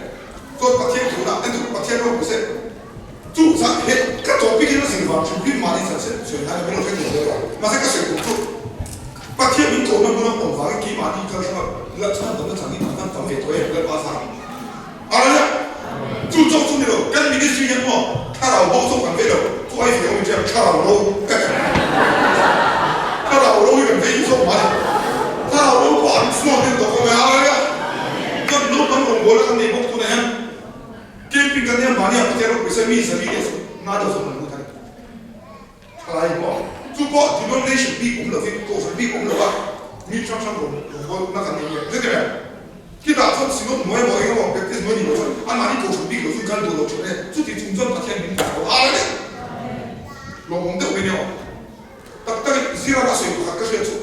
Chuan Pathian tunah entu Pathian ropui se chu zah he ka topic hi na zir vang hrim hrim mahni chan se sawi ngai lo min lo hre thei zel a. Mahse ka sawi tum chu Pathian min kohna hmun a awm vangin keimahni kal hranga la chhan damna changin an han tam ve tawh em Lalpa zah. Hallelujah! Chu chawk chu ni lo, kan ministry hian maw thlarau bo chawk kan vei lo, chu ai ve awm in ṭiam thlarau ro thlarau ro hi kan vei hi zawk mah ni, thlarau ro pawh an chhuak deuh tawh khawp mai, Hallelujah! Chuan naupang rawngbawlna kan nei bawk tunah hian camping kan nia mahni ah Pathian ropui se mi zali leh nga deuh zawk kan lut a ni. Thalai pawh chu pawh denomination bik awm lovin kohhran bik awm lova mi hrang hrang rawn rawngbawlna kan nei nge zet em? Khitah chuan Synod hnuai maw eng emaw Baptist hnuai ni lo chuan anmahni kohhran bik lo chu kal duh lo thin e, chuti chung chuan Pathian min hmu tho a ni. Lawmawm deuh mai nia aw. Tak takin zira ka sawi pakhat ka hriat chu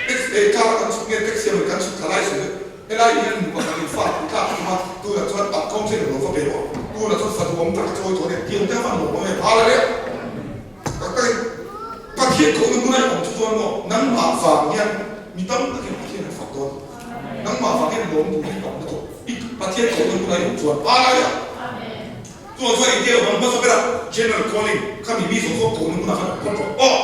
taxi car a kan chhuk nge taxi a kan chhuk thalai sawi chu helai hian nu pakhat in fa pui tlak a tum a, tunah chuan tak kawng che lo va be rawh, tunah chuan fa duhawm tak a chawi tawh a nia, tiang te a van lawmawm em hallelujah. Tak takin Pathian kohna hmun a i awm chu chuan maw nangmah vang hian mi tam takin Pathian an fak dawn, nangmah vang hian lawm tur hi tam lutuk i Pathian kohna hmun a i awm chuan hallelujah. Chuan chuan engtia lo hmang hmasa ber a, General Calling kha mi mi zawng zawng kohna hmunah khan awm phawt rawh aw.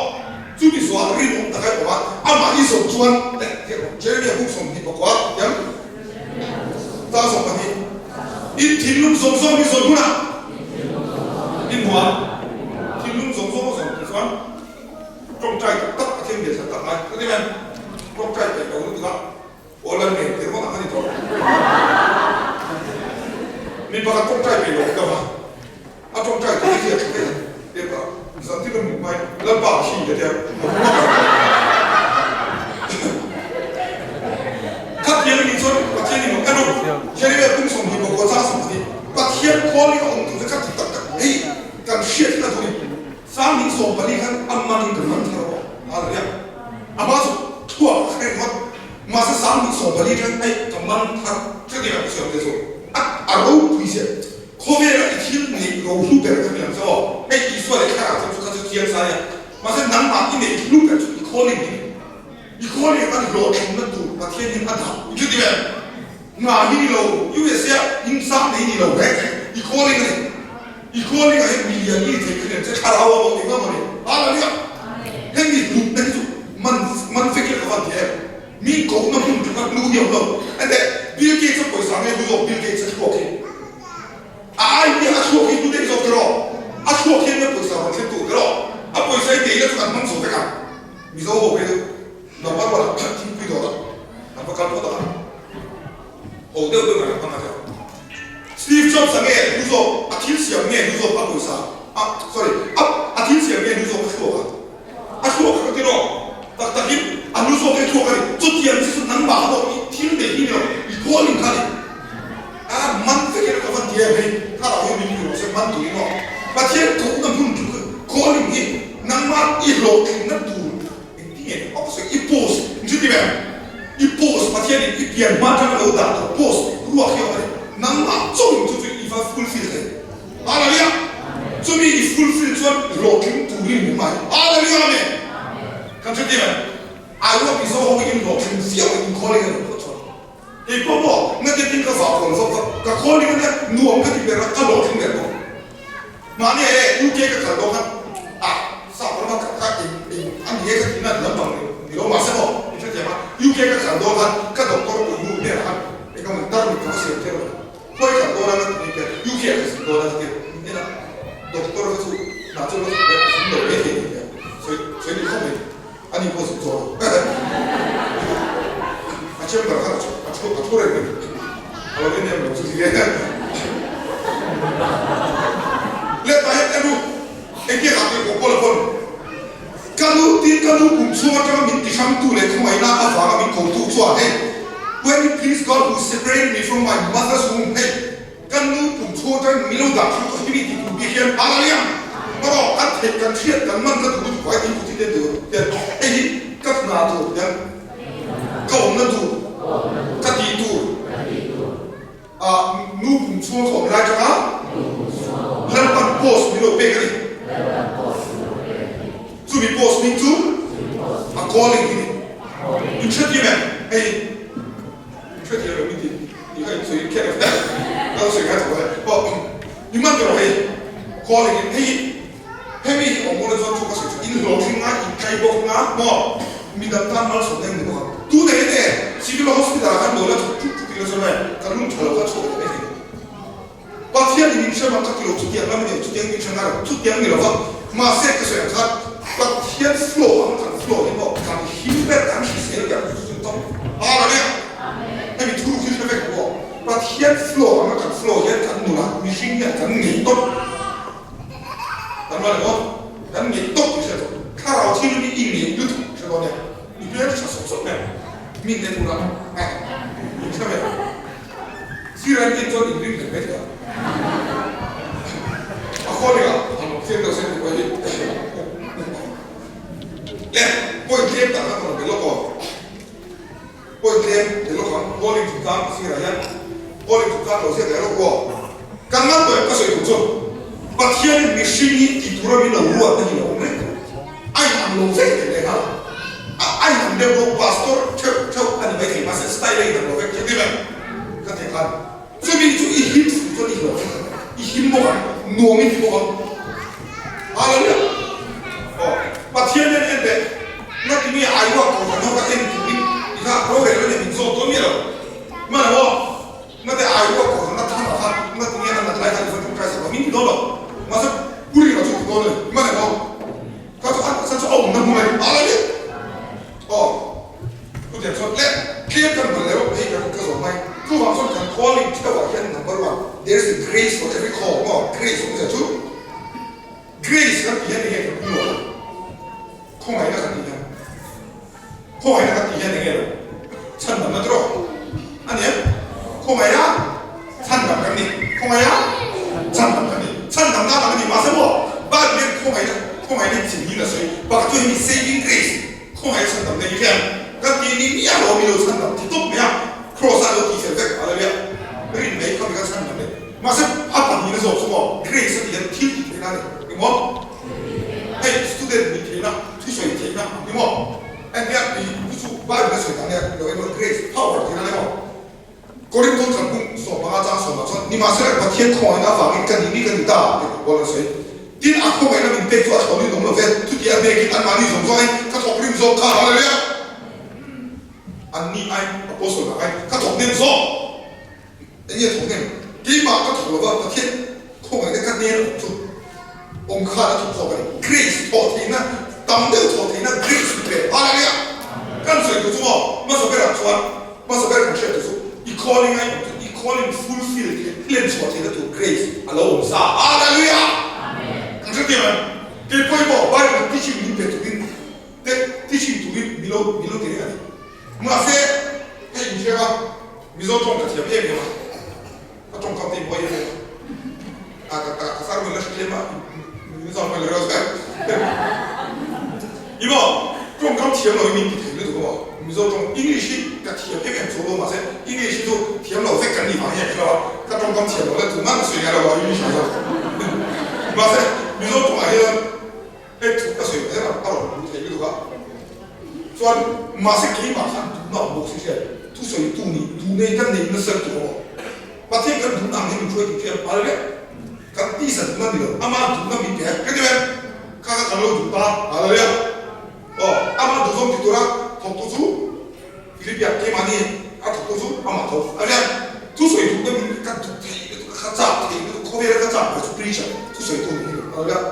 Chumi zawhah rinawm taka i awm a, amah i zawh chuan eh heh rawh, Jeremiah buk 24 hian tar 12, In thinlung zawng zawng hi zawn hunah i hmu a, thinlung zawng zawng a zawn tih chuan tawngtai tak tak Pathian biak tak tak ngai ka ti mai, tawngtai peih lo lutuk a. Aw lal ngei tir vak ang a ni tawh. Mi pakhat tawngtai peih lo ka va, a tawngtai tih hi hriat thla daih a, epah zan tin a hmuh hmain Lalpa a hri a tia, a hmu vak ang. Khathian nih chuan Pathian in rawh en rawh, Jeremiah kum 29 chang 12, Pathian calling a awm tur che kha ti tak tak hei kan hriat hi a duh ni. 2014 khan a man in kan man thar a, Hallelujah. Amah chu thuak a khreng ngawt. Mahse 2014 atang hei ka man thar chutiang a siam te chu a a ropui zia khawvela i thil neih ro hlu ber kha mi ang che aw. Hei Isua leh Thlarau chuan chu kha chu chiang sai a. Mahse nangmah i neih hlu ber chu i calling hi ni. I calling atan hlawhtlinna tur Pathian hian a dah i chuti em? Nga hi ni lo, USA ah in sang nei ni lo reng reng i calling a ni. I calling ah hian milian i ni thei kha ni ang che Thlarau a maw eng a maw ni. Hallelujah! Hemi hlutna hi chu man man vek ila ka van ti em? Mi kohna hmun chu kha hlu hi a awm lo. Enteh, Bill Gates a pawisa nge hlu zawk Bill Gates a thluak hi? A idea a thluak hi hlu daih zawk tiraw? A thluak hian a pawisa rawn thlen tur tiraw? A pawisa hi deila chu kan hmang zo vek ang. Mizo ho phei chu number one ah thingpui dawt ah an va kal phawt ang a. Ho deuh deuh an hmang a tiraw? Steve Jobs a nge hlu zawk a thil siam nge hlu zawk a pawisa a sorry a a thil siam nge hlu zawk a thluak a? A thluak kha ka ti rawh. Tak takin a hlu zawk hi a thluak a ni. Chutiang chi chu nangmah kha pawh i thil nei hi ni lo, i calling kha a ni. A man vek hian ka van ti em hei, thlarau hi min pu rawh se man turin aw. Pathian kohna hmun chu calling hi nangmah i hlawhtlinna tur engtin nge ka sawi i post ni chu ti ve ang. I post Pathianin i pian hma atanga lo dah tawh post ruak hi a awm a ni. Nangmah chauhin chu chu i va fulfill thei. Hallelujah! Chumi i fulfill chuan hlawhtling turin min hmai. Hallelujah! Amen! Kan hre tir em? I work Mizo ho in hlawhtling viau in calling a nih phawt chuan. Kei pawh maw na te tin ka vah kual vak vak ka calling ania nuam ka ti ber a ka hlawhtling ber bawk. Mahni e UK ka kal dawn khan ah sap rama ka ka eng eng a ni e ka tihna ni lampang ni lo mahse maw i hrethiam a UK ka kal dawn khan ka doctor puinu hnenah khan eng emaw tarmit ka va siam tir a. Khawi kal dawn a ka ti nia, UK ah ka zin dawn a ka ti a, min en a, doctor kha chu hna chu la thawk leh zin lo mai thei nia, sawi sawi ni khawp mai, ani pawh zin chuan a chamber khan a thu a thu reng mai, a lo en em lo chu ti e. Leh tah hian en u, engtia kah tih pawh pawl a pawn, ka nu tin ka nu kum chhung atanga min ti hrangtu leh khawngaihna avanga min kotu chuan hei, When you please God who separated me from my mother's womb hei ka nu kum chhung atangin min lo dah hrang tawh hemi tih kum bik hian Hallelujah! Erawh kan theih kan hriat kan man ka duh lutuk vai tih kut hi te tur hian hei hi ka hna tur hian ka awmna tur ka tih tur ah nu kum chhung ka awm lai tanga Lalpan post min lo pek a ni. Chumi post hming chu a calling hi ni. In hrethiam em? Hei in hrethiam em inti tih kha in sawi khiat lo ka lo sawi ngai tho e. Aw i man tawh hei calling in hei hemi hi awm dawn chuan chu ka sawi chu in hlawhtling nga in tlai bawk nga maw midang tan malsawm na in ni bawk ang. Tuna hian e civil hospital ah khan lo la thawk ṭuk ṭuk ila chuan hei ka lung ṭha lo kha chhuak leh mai thei. Pathian in min hrem a, ka ti lo, chutiang lam a ni lo, chutiang min hrem a lo, chutiang ni lo va, mahse ka sawi ang khan Pathian flow ang kan flow hi maw kan him ber kan hrisel ber chu chu tawp har a nia, hemi thu khi hre vek maw, Pathian flow ang a kan flow hian kan nula mihring hian kan ngei tawp kan rual emaw kan ngei tawp tih hriat tawh, thlarau thil hi i ngei lutuk hre dawn nia, i hmel tha sawk sawk mai min te tura ngai hre ve. Sir an tih chuan inring leh mai thei a. A khaw leh ah han awm chiang deuh se tih pawh hi le point tlem tak kha ka rawn be lawk aw. Point tlem be lawk ang calling chungchang sir ah hian calling chungchang lo ziak leh lawk aw. Kan ngan tawh em ka sawi tur chu Pathian in mihring hi ti tura min lo ruat na hi lo awm reng tawh. A in ang lo vek thei leh nghal a, a in ang deuh bawk pastor theuh theuh a ni mai thei mahse style a in ang lo vek thei mai ka thei khan chumi chu i him fuh chuan i hlawh vek ang i him bawk ang nuam i ti bawk ang hallelujah aw Pathian hian en teh ngati nge ai ruak tawh khan ho ka en turin i kha rorel a nia min zawt dawn miah lo hmana maw Ngate ai ruak tawh khan a than a kha ngati nge a nat lai khan i va tawngtai sak lo min ti dawn lo mahse pu ringa chu ti dawn a ni hmana maw Kha chu a chhan chu a awmna hmun a ni a la ni. Aw, chutiang chuan le tlem kan hman leh hei kan ka zawm mai. Chuvang chuan kan calling theuhah hian number one, there is a grace for every call maw, grace awmzia chu grace kan tih hian enge kan pu a, khawngaihna kan tih hian khawngaihna kan tih hian enge lo chhandamna tiraw a ni em? Khawngaihna chhandam kan ni, khawngaihna chhandam kan ni, chhandamna lam a ni mahse maw Bible hian khawngaihna khawngaihna hi chim hi la sawi pakhat chu hemi saving grace khawngaihna chhandamna hi hian kan tih ni miah lo mi lo chhandam thi tawp mai a cross ah lo tih fel vek hallelujah rin mai kha mi kan chhandam le mahse a pahnihna zawk chu maw grace a tih hian thil tih theihna a ni engmaw hei student nih theihna thusawi theihna engmaw engtia tih chu chu Bible a sawi dan nia lo engmaw grace power tihna a ni maw. Korinth thlangpung 15 chang sawmah chuan, Nimahsela Pathian khawngaihna avangin ka nih ni ka ni ta, tih ka kual a sawi. Tin, a khawngaihna min pek chu a thlawnin awm lo ve, chuti a hnekin anmahni zawng zawngin ka thawk rim zawk kha, Hallelujah! Anni ai, Apostle dang ai, ka thawk hnem zawk. Eng nge thawk hnem? Keimah ka thawk lova, Pathian khawngaihna ka hnen awm chu awm khan a thawk zawk a ni. Grace thawh theihna, tam deuh thawh theihna grace min pe. Hallelujah! Kan sawi tur chu maw? Hmasa berah chuan Hmasa ber kan hriat tur chu i calling a awm chu i calling fulfill theih hlen chhuah theihna tur grace a lo awm sa. Hallelujah! Kan hrethiam em? Kei pawimawh Bible teaching min pe turin te teaching turin mi lo mi lo ti reng a ni. Mahse hei in hria a Mizo tawng ka thiam em em a, ka tawngkam te i buai em em a, ka ka ka sermon la hre tlem a, Mizo hmel reuh zet. Ni maw? Tawngkam thiam lo hi min ti thei lutuk a maw? Mizo tawng English hi ka thiam em em chuang lo mahse English hi chu thiam lo vek kan nih vang hian ka hre lo a, ka tawngkam thiam lo la tunah ka sawi ngai lo a English ah hian. Mahse Mizo tawngah hian hei thu ka sawi zel a, a rawn hmu thei lutuk a. Chuan mahse keimah khan duhna awm bawk si hriat thusawitu nih duh nei ka neih nasa lutuk a maw? Pathian kan duhna ang hi min hruai tih hriat a le. Kan tisa duhna ni lo, ama duhna min pe a, ka ti ve, kha kha kan lo duh ta, hallelujah. Aw, ama duh zawng ti tura thawktu chu Philipia keimahni a thawktu chu amah tho a nia. Thusawi duhna min ka duh thei lutuk a, ka chak thei lutuk, khawvela ka chak ber chu preacher, thusawitu ni hi ni, hallelujah.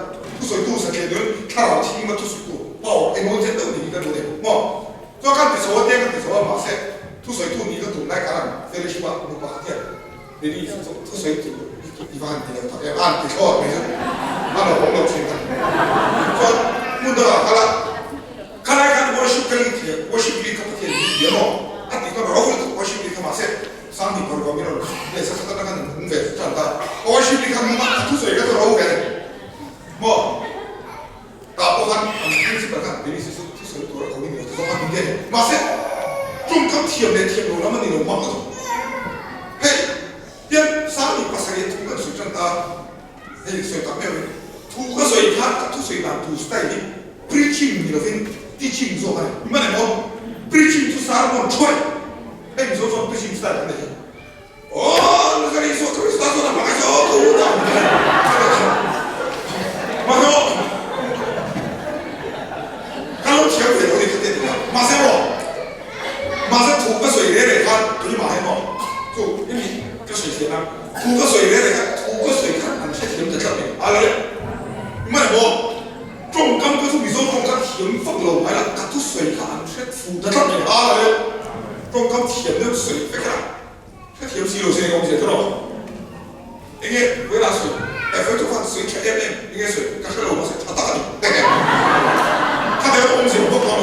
Thusawitu satliah ni loin thlarau thianghlim a thusawitu, power, engemaw zet deuh ni hi ka duh a ni maw. Chuan kan ti chho a, tiang kan ti chho a, mahse thusawitu ni ka tum lai khan an fellowship a nu pakhat hian Lily chu thusawi tur i va han ti lo tak em? A han ti thlawt mai chu a lo awm lo thin a. Chuan hmun dangah kal a, khalai khan worship ka lead thei a, worship lead kha Pathian min ti emaw a tih khan ro lutuk worship lead kha mahse Sanghnih paruk ah min rawn leh sa sa tak a kan hung ve tan ta. Worship lead kha hmang a, a thusawi kha chu ro ve a ni maw? Tah pawh khan an principal khan Denise chu thusawi tur a ko in lo ti zawk a, min ti a ni. Mahse, tawngkam thiam leh thiam lo lam a ni lo mak lutuk. Hei, tian Sangi pasarih thu kan sawi tan ta, hei sawi tak meuh in, thu ka sawi khan ka thusawi dan tur style hi preaching. lovin teaching zawk a ni. Hman emaw preaching chu sermon thuai hei Mizo chuan preaching style kan nei hi. Aw Nazar Isua Krista chuan a hmangaih che aw ka u ta Mahse aw ka lo thiam ve lo ni kha te ti a mahse maw mahse thu ka sawi reh reh khan keimah hi maw chu hemi ka sawi thiam a thu ka sawi reh reh khan thu ka sawi khan an hrethiam ta tlat mai a le hman emaw tawngkam kha chu Mizo tawng kha thiam vak lo mai la ka thusawi kha an hret fuh ta tlat mai a le tawngkam thiam deuh sawi vek a. Hrethiam si lo se eng awm zia tawh. Enge Wela sawi? Eh Fai chu khan sawi tha em em enge sawi? Ka hre lo mahse tha tak a ni. Enge kha te awm zia bawk kha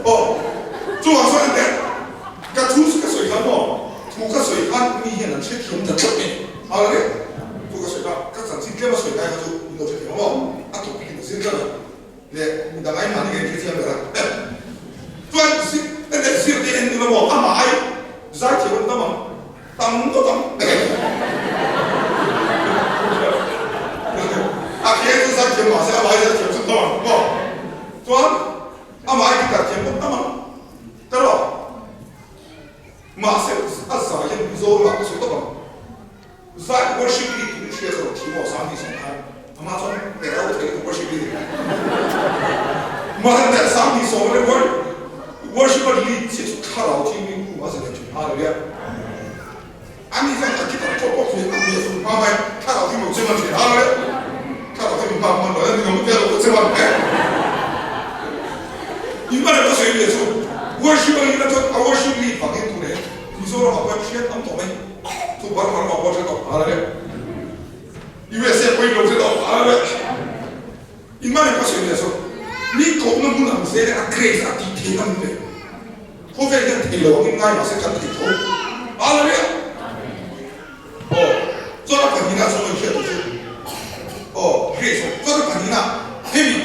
aw chuvang chuan enge ka thu ka sawi khan maw thu ka sawi khan mi hian an hrethiam ta tlat mai a la reng thu ka sawi kha ka chanchin tlem a sawi lai kha chu min lo hrethiam a maw a topic in a zir tlat a leh midang ai mahni kan hrethiam ber a eh chuan zir enge zir te en ila maw amah ai zaithiam an tam ang tam ngawt ang a khi chu zaithiam mahse amah ai zaithiam chu tam ang maw chuan amah ai guitar thiam pawh tam ang ta rawh mahse a zai hian Mizoram ah ka sawi tawp ang. Zai worship lead in hria ka lo thi maw Sandy sawm khan amah chuan per a thei ka worship lead mahni te Sandy sawm a worship a lead chiah chu thlarau thing in khum a zalen thin hallelujah ani chuan a guitar pawh pawh khi a hmeh fur hma mai thlarau thing lo che man thin hallelujah thlarau thing hma man lo ni ngam te lo che man eh in man ka sawi le chu worship a lead a chuan a worship lead vangin tu ne Mizoram ah pawh hriat tam tawh mai. Chu Burma ramah pawh hre tawh a le. USA pawhin lo hre tawh a le. Inmah leh pawh sawi leh saw. Mi kohna hmun ang zel a grace a tih theih ang le. Khawvel hian thei lo angin ngai mahse kan thei tho. Hallelujah! Aw, chuan a pahnihna chuan in hriat tur chu aw grace aw. Chuan a pahnihna hemi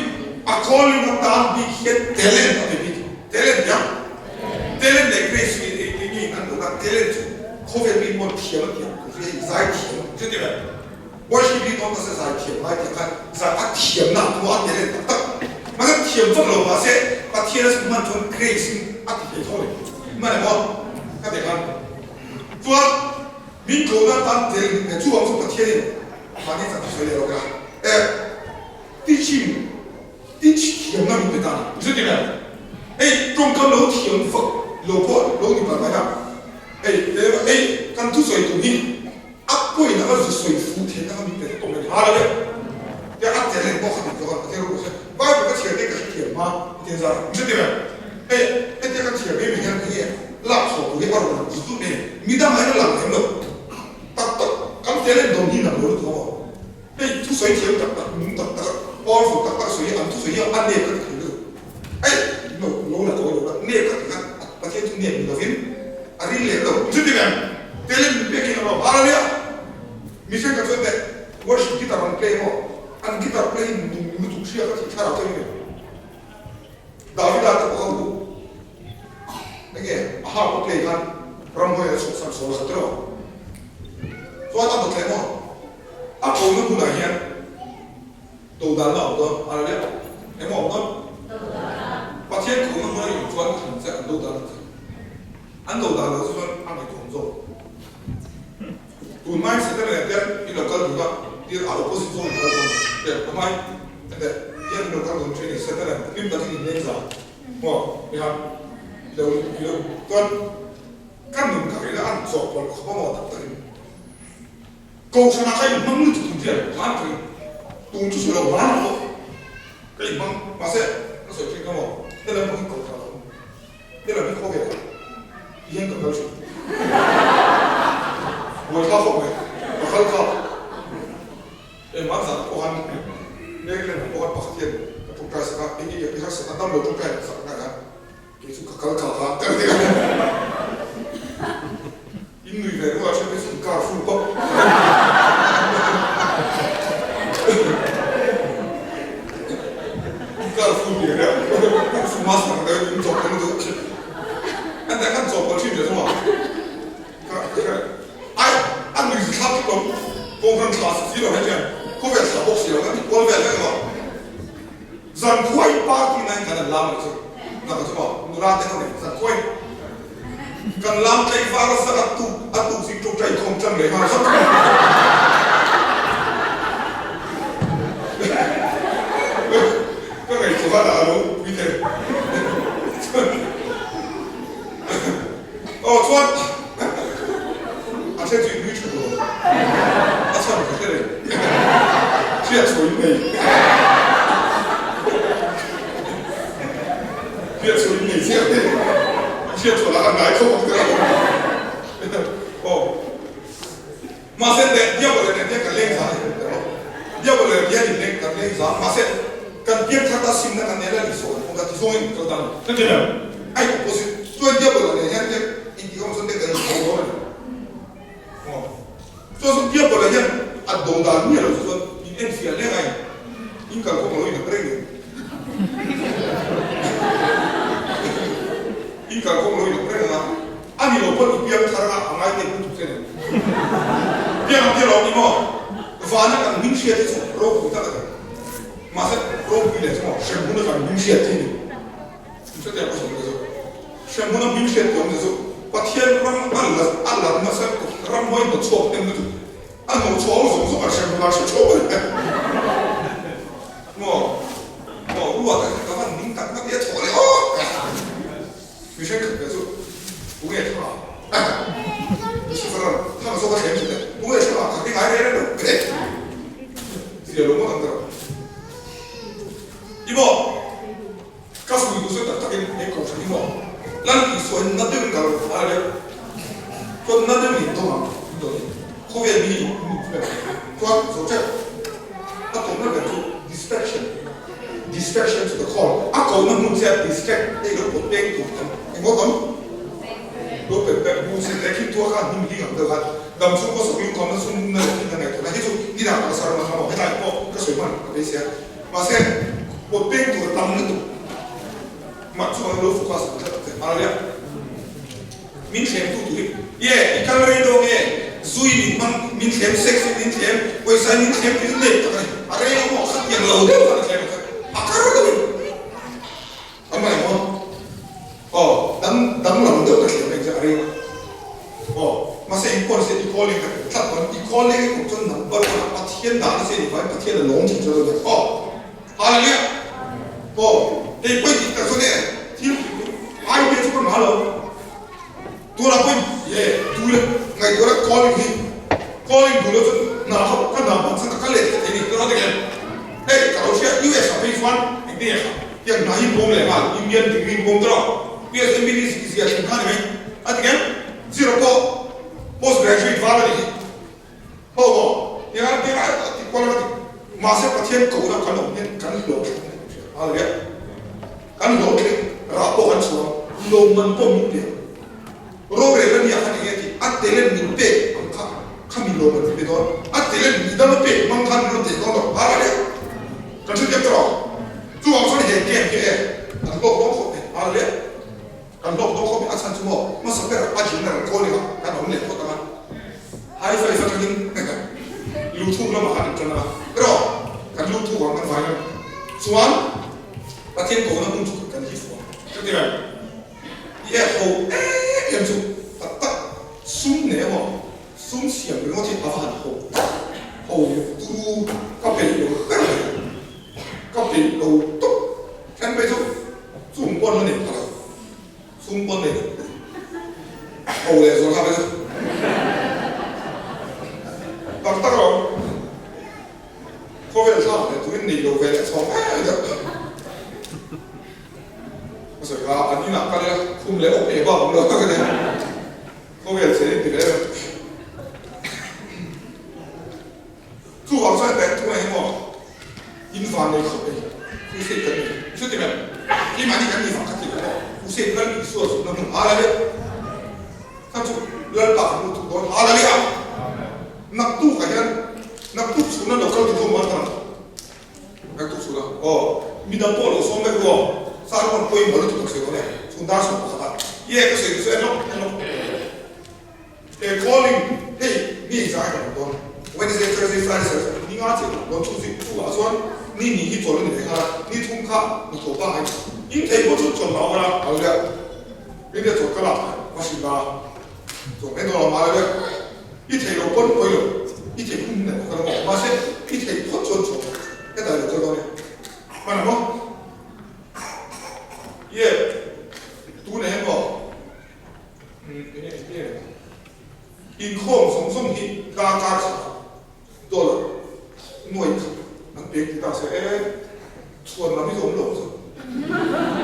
a calling atan bik hian talent a pe bik. Talent hian Talent leh Grace hi ei tui ngei an lo a, talent chu khawvel mi pawn thiam a thiam tur hi hei zai thiam chu ti mai. Worship hi dawn nasa zai thiam ngai tih khan zai a thiam na thu a talent tak tak. Mahse thiam vak lo mahse Pathian a hman chuan Grace in a ti thei tho a ni. Hman emaw ka ti khan chuan min tlawhna tan talent leh chuvang chu Pathian in mahni chak chu sawi leh lo ka eh teaching Teach thiamna min pe ta a ni. Chuti mai, hei tawngkam lo thiam vak lo pawh lo ni palh mai a, hei hei kan thusawi tum hi a point anga zu sawi fuh theihna kha min pe tawh mai a ni. Hallelujah! Tia a talent pawh kha dik zawk a, Pathian ropui se Bible ka chhiar te ka hrethiam hma Pathian zar a. Chuti mai, hei hetia ka chhiar mai mai hian enge lak chhuah tur hi a rawn lang zut zut mai a ni. Midang aiin a lang lem lo. Tak tak kan talent dawn hi nang lo lutuk a maw? Hei thusawi thiam tak tak, nung tak tak, powerful tak tak sawi hi an thusawi hi a nep ka ti thei lutuk. Hei no lo la tawi lo la, nep ka ti khan Pathian chu nep ni lovin a ring lem lo. Chuti mai talent min pek in a lawm. Hallelujah! Mihring ka chuan teh worship guitar an play maw? An guitar play hi nung lutuk hria ka tih thlarau chuan i nei. Davida te pawh kha u enge a harp a play khan ramhnuai a chhuahsan sawl a khat tiraw? Chuan a dawt leh maw? A kohna hmunah hian dodalna a awm dawn, hallelujah, engmaw a awm dawn? Pathian kohna hmuna i awm chuan an che an dodal ang che. An dodal loh chu chuan a ngaihtuahawm zawk. Tun hmain Setana leh Pian i lo kal dun a, tir a opposite zawng in kal dawn a, a hmain ente Pian i lo kal dun thin a ni, Setana hlim takin in leng za maw niha i lo i lo chuan ka nun ka hrih na an chawhpawlh khawp a maw tak takin. Kohhranah ka inhmang lutuk tun hian hman ka ring. Tun chu sawi lo hman pawh ka inhmang. Mahse, ka sawi thin ka maw? Helam pawh hi kohhran a awm. Helam hi khawvel ah ti hian ka kal thin. Buaithlak khawp mai. Ka kal kha engmah zah pawh khan Maryland ah pawh khan pakhat hian ka tawngtai sak a, eng nge i harsat a damlo tawngtai sak ngai a. Kei chu ka kal kha kha ka ti a. In nui ve ruah then te chu in car full pawp. In car full ve reuh. Kung fu master ang deuh in chawp kan duh. An dang an chawp pawh thin ve thung a. Ka ka ai an nui zithlak tuk lo. Kawngran thla si lo hetiang khawvel thla bawk si lo kan ti kual vel vek lo. Zan khuai. Khuain party nain kan an lam lo chu. Naka chu maw nula te ho nei zan khuain kan lam tlaivar a zak a tuk a tuk zing ṭawngṭai inkhawm ṭan leh nghal zak. Ka ngaihtuah a dah lo pui thei. Chuan aw chuan a then chu in nui ṭha duh lo. A chhan ka hre reng. Hriat chhuah in nei. Hriat chhuah in nei chiah te. Hriat chhuah lah a ngai khawp ang te aw. Mahse teh Diabolo nen hian kan leng zan a ni rawh. Diabolo nen hian in leng kan leng zan. Mahse kan pian thar ta simna kan nel a ni sawn kawng ta ti zawngin min kal ta a ni. Ka ti lo. Ai opposite. Chuan Diabolo nen hian te intih awm chuan te kan inhau dawn a ni. Aw. Chuan chu Diabolo hian a do dan miah lo chu chuan in enfiah leng a in in kal kawng lo in ang reng nen. In kal kawng lo in ang reng ang a. A ni lo pawn i piang thar a, a ngai tek lutuk che ni. Piang ang piang lo ni maw? Vana kan hming hriat hi chu ropui tak a ni. Mahse ropui leh chu maw hremhmun a kan hming hriat hi ni. Chutia ka sawi te chu hremhmun a hming hriat ti awm te chu Pathian ram a la a la nasa ramhuai hnawt chhuak hnem lutuk. A hnawh chhuah ho zawng zawng a hremhmun ah hre chhuak a ni. Maw? Maw? Ruat a ka van ning tak tak i a thawh leh awk. Mi hrengkhat ve chu u nge tha a? Lucifer-a'n thang zawk a thlem thin e, U nge tha a? Ka ring ai reng reng lo e. Zia lo ngawt ang ta rawh. I maw? Ka sawi duh sawi tak takin he kohhran hi maw? Lal Isua hi na deuhin ka lo a la deuh. Chuan na deuhin in dawng ang in dawn hi. Khawvel mi in influence chuan zo teuh. A tawpna ber chu distraction. Distraction to the call, a kohna hmun che a distract hei lo pawt peng tur tam eng aw tam lo pet pet hmun che leh khin tua khan hnim hling ang deuh khan dam chhung pawh sawi inkhawmna chhung na leh thil na ngaihtuahna hi chu ni dang ka sar hman emaw hetlai pawh ka sawi hman ka beisei a mahse pawt peng tur a tam lutuk mah chu ang lo focus ang tlat che hmar a Min thlem tu tur hi ye i kal rei dawn nge? Zui min hmang, min thlem, sex in min thlem, pawisa in min thlem tih chu nep tak a ni. A rei lo maw? Khatiang lo deuh khan a thlem ang kha. A kar deuhin an ngaih maw? Aw, dang danglam deuh ka thlem reng che a rei lo. Aw, mahse in pawn se i calling ka tlat pawn i calling i kawp chuan number one ah Pathian dah nasa i nih vangin Pathian a lawm thin chu a lo ni. Aw, Hallelujah! Aw, hei pawi tih tak chuan e thil idea chu ka ngah lo. Tunah pawhin ye tule ngaihtuahna calling hi calling duh lo chuan hna kha ka hna hman chuan ka kal leh thei thei ni ka rawn ti em? Hei ka lo hria US ah phei chuan engtin nge kha tiang hna hi bawm leh nghal Indian degree bawm tawh US MBD zia thleng kha ni mai a ti em? Zira pawh post graduate val a nih hi ho maw tiang tiang a ti kual a ti mahse Pathian kohna kan awm hian kan hlawhtling a ni hria hallelujah. Kan hlawhtling rah pawh kan chhuang, lawmman pawh min pe ang. Rorel a nia khan enge tih a telen min pek ang kha, kha mi lawmman min pe dawn. A telen mi dang a pek hmang khan min rawn teh dawn lo. Hal a nia. Kan hrethiam tawh ang. Chuvang chuan he camp hi e kan hlawk dawn khawp mai. Hal a nia. Kan hlawk dawn khawp mai. A chhan chu maw hmasa ber a general calling ah kan awm leh phawt ang a. High five atangin luthuk lamah khan an tan ang a. Erawh kan luthuk ang kan vai ang. Chuan. Pathian kohna hmun chu kan hi fuh ang. Chuti reng i ek ho em em chu tak tak sum nei emaw sum siam ringawt hi a va han ho tak ho turu ka peih lo ber mai ka peih lo tawp then phei chu chung pawn la nei pha lo sum pawn nei lo ho leh zual kha phei chu tak tak lo. Khawvel thlak leh turin nei lo ve leh chhawng em deuh. Ka sawi kha an inah kal ila khum leh awk eh bak awm lo tak a ni. Khawvel chhe in ti ve em. Chuvang chuan pek thung eng emaw in van nei khawp mai crusade kan nei. Chuti mai keimahni kan ni vang kha ti lo maw crusade Lal Isua zukna hmun Hallelujah. Kha chu Lalpa kan lut tuk dawn Hallelujah. Naktuk ah hian naktuk chhuna lo kal duh awm ang naktuk chhuna aw midang pawh lo sawm vek ru aw sar pawn pawimawh lutuk tak sawi dawn e chhun dar 11 ah ye ka sawi chu en lawk en lawk he calling hei mi zai ka awm dawn Wednesday Thursday Friday Saturday ni nga chiah ka awm dawn chu chu ah chuan. Ni ni hi chawl a ni ve nghal a, ni thum kha hnathawh pangngai in thei pawh chu chawl lo a, hallelujah. India chawl ka lak va hrilh la, chawl mai dawn lo hallelujah. I thei lo pawn pawi lo, i thei hun hun erawh ka la maw, mahse i thei phawt chuan chawl hetah i lo kal dawn e. Hman ang maw? Ye, tunah hian maw? Umm enge enge inkhawm zawng zawng hi darkar khat dollar nuai khat an pek ti ta se e chhuan lam hi chu awm lo chu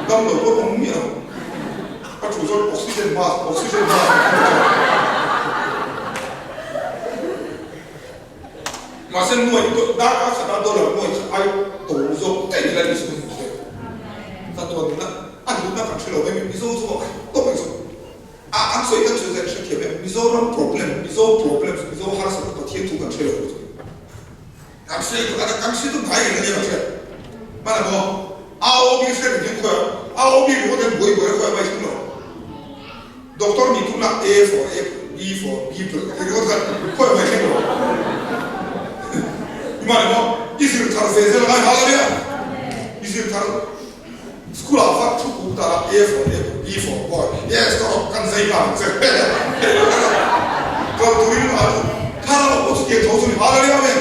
dam lo pawh awm miah lo a thu chuan oxygen mask oxygen mask mahse nuai darkar khat a dollar nuai khat ai to zawk daih ila ni chu ka tuan na a hlutna kan hre lo mai mizo chu tawp ang chu A an sawi kan sawi zai ka hrethiam em? Mizoram problem, Mizo problems, Mizo harsatna Pathian thu kan hre lo chu. Kan hre chu kan kan hre chu ngai reng a nia kan hriat. Hman ang aw. AOB hre reng hian khawi a AOB ringawt hian buai buai a khawi a mai thleng lo. Doctor nih tum la A for apple, B for people tih ringawt khan khawi a mai thleng lo. Hman ang aw. I zir thar ve zel a ngai hal a nia. I zir thar School ah fak thu kuk ta la A for apple, B for boy, yes ka rawk kan zai nghal ang che Kal turin a duh thar a pawh chutiang tho chu ni hal a nia amen.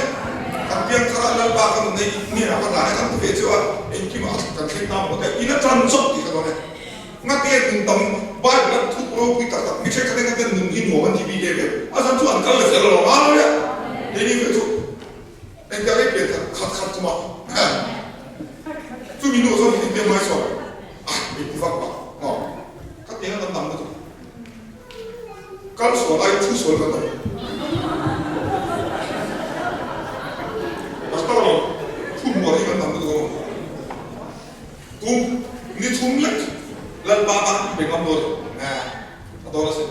Kan piang thar a Lalpa ka nun nei hnenah ka hlan e kan ti ve chu a engkim ah kan thleng ta maw te in a tan chawp tih ka dawn e. Ngate nun tam Bible a thuk ropui tak tak mi thenkhat te ngate nun hi nuam an ti bik em em a zan chu an kal le fel alawm hal a nia keini ve chu Engtiang ei pian khat khat khat kum a chumi nu chuan engtiang mai sawn ah min ti vak vak maw ka tiang kan dang lutuk kal sual ai thu sual kan dang pastor lo thu muar hi kan dang lutuk alawm kum ni thum lek lalpa tan i pe ngam dawn em a dawn asin.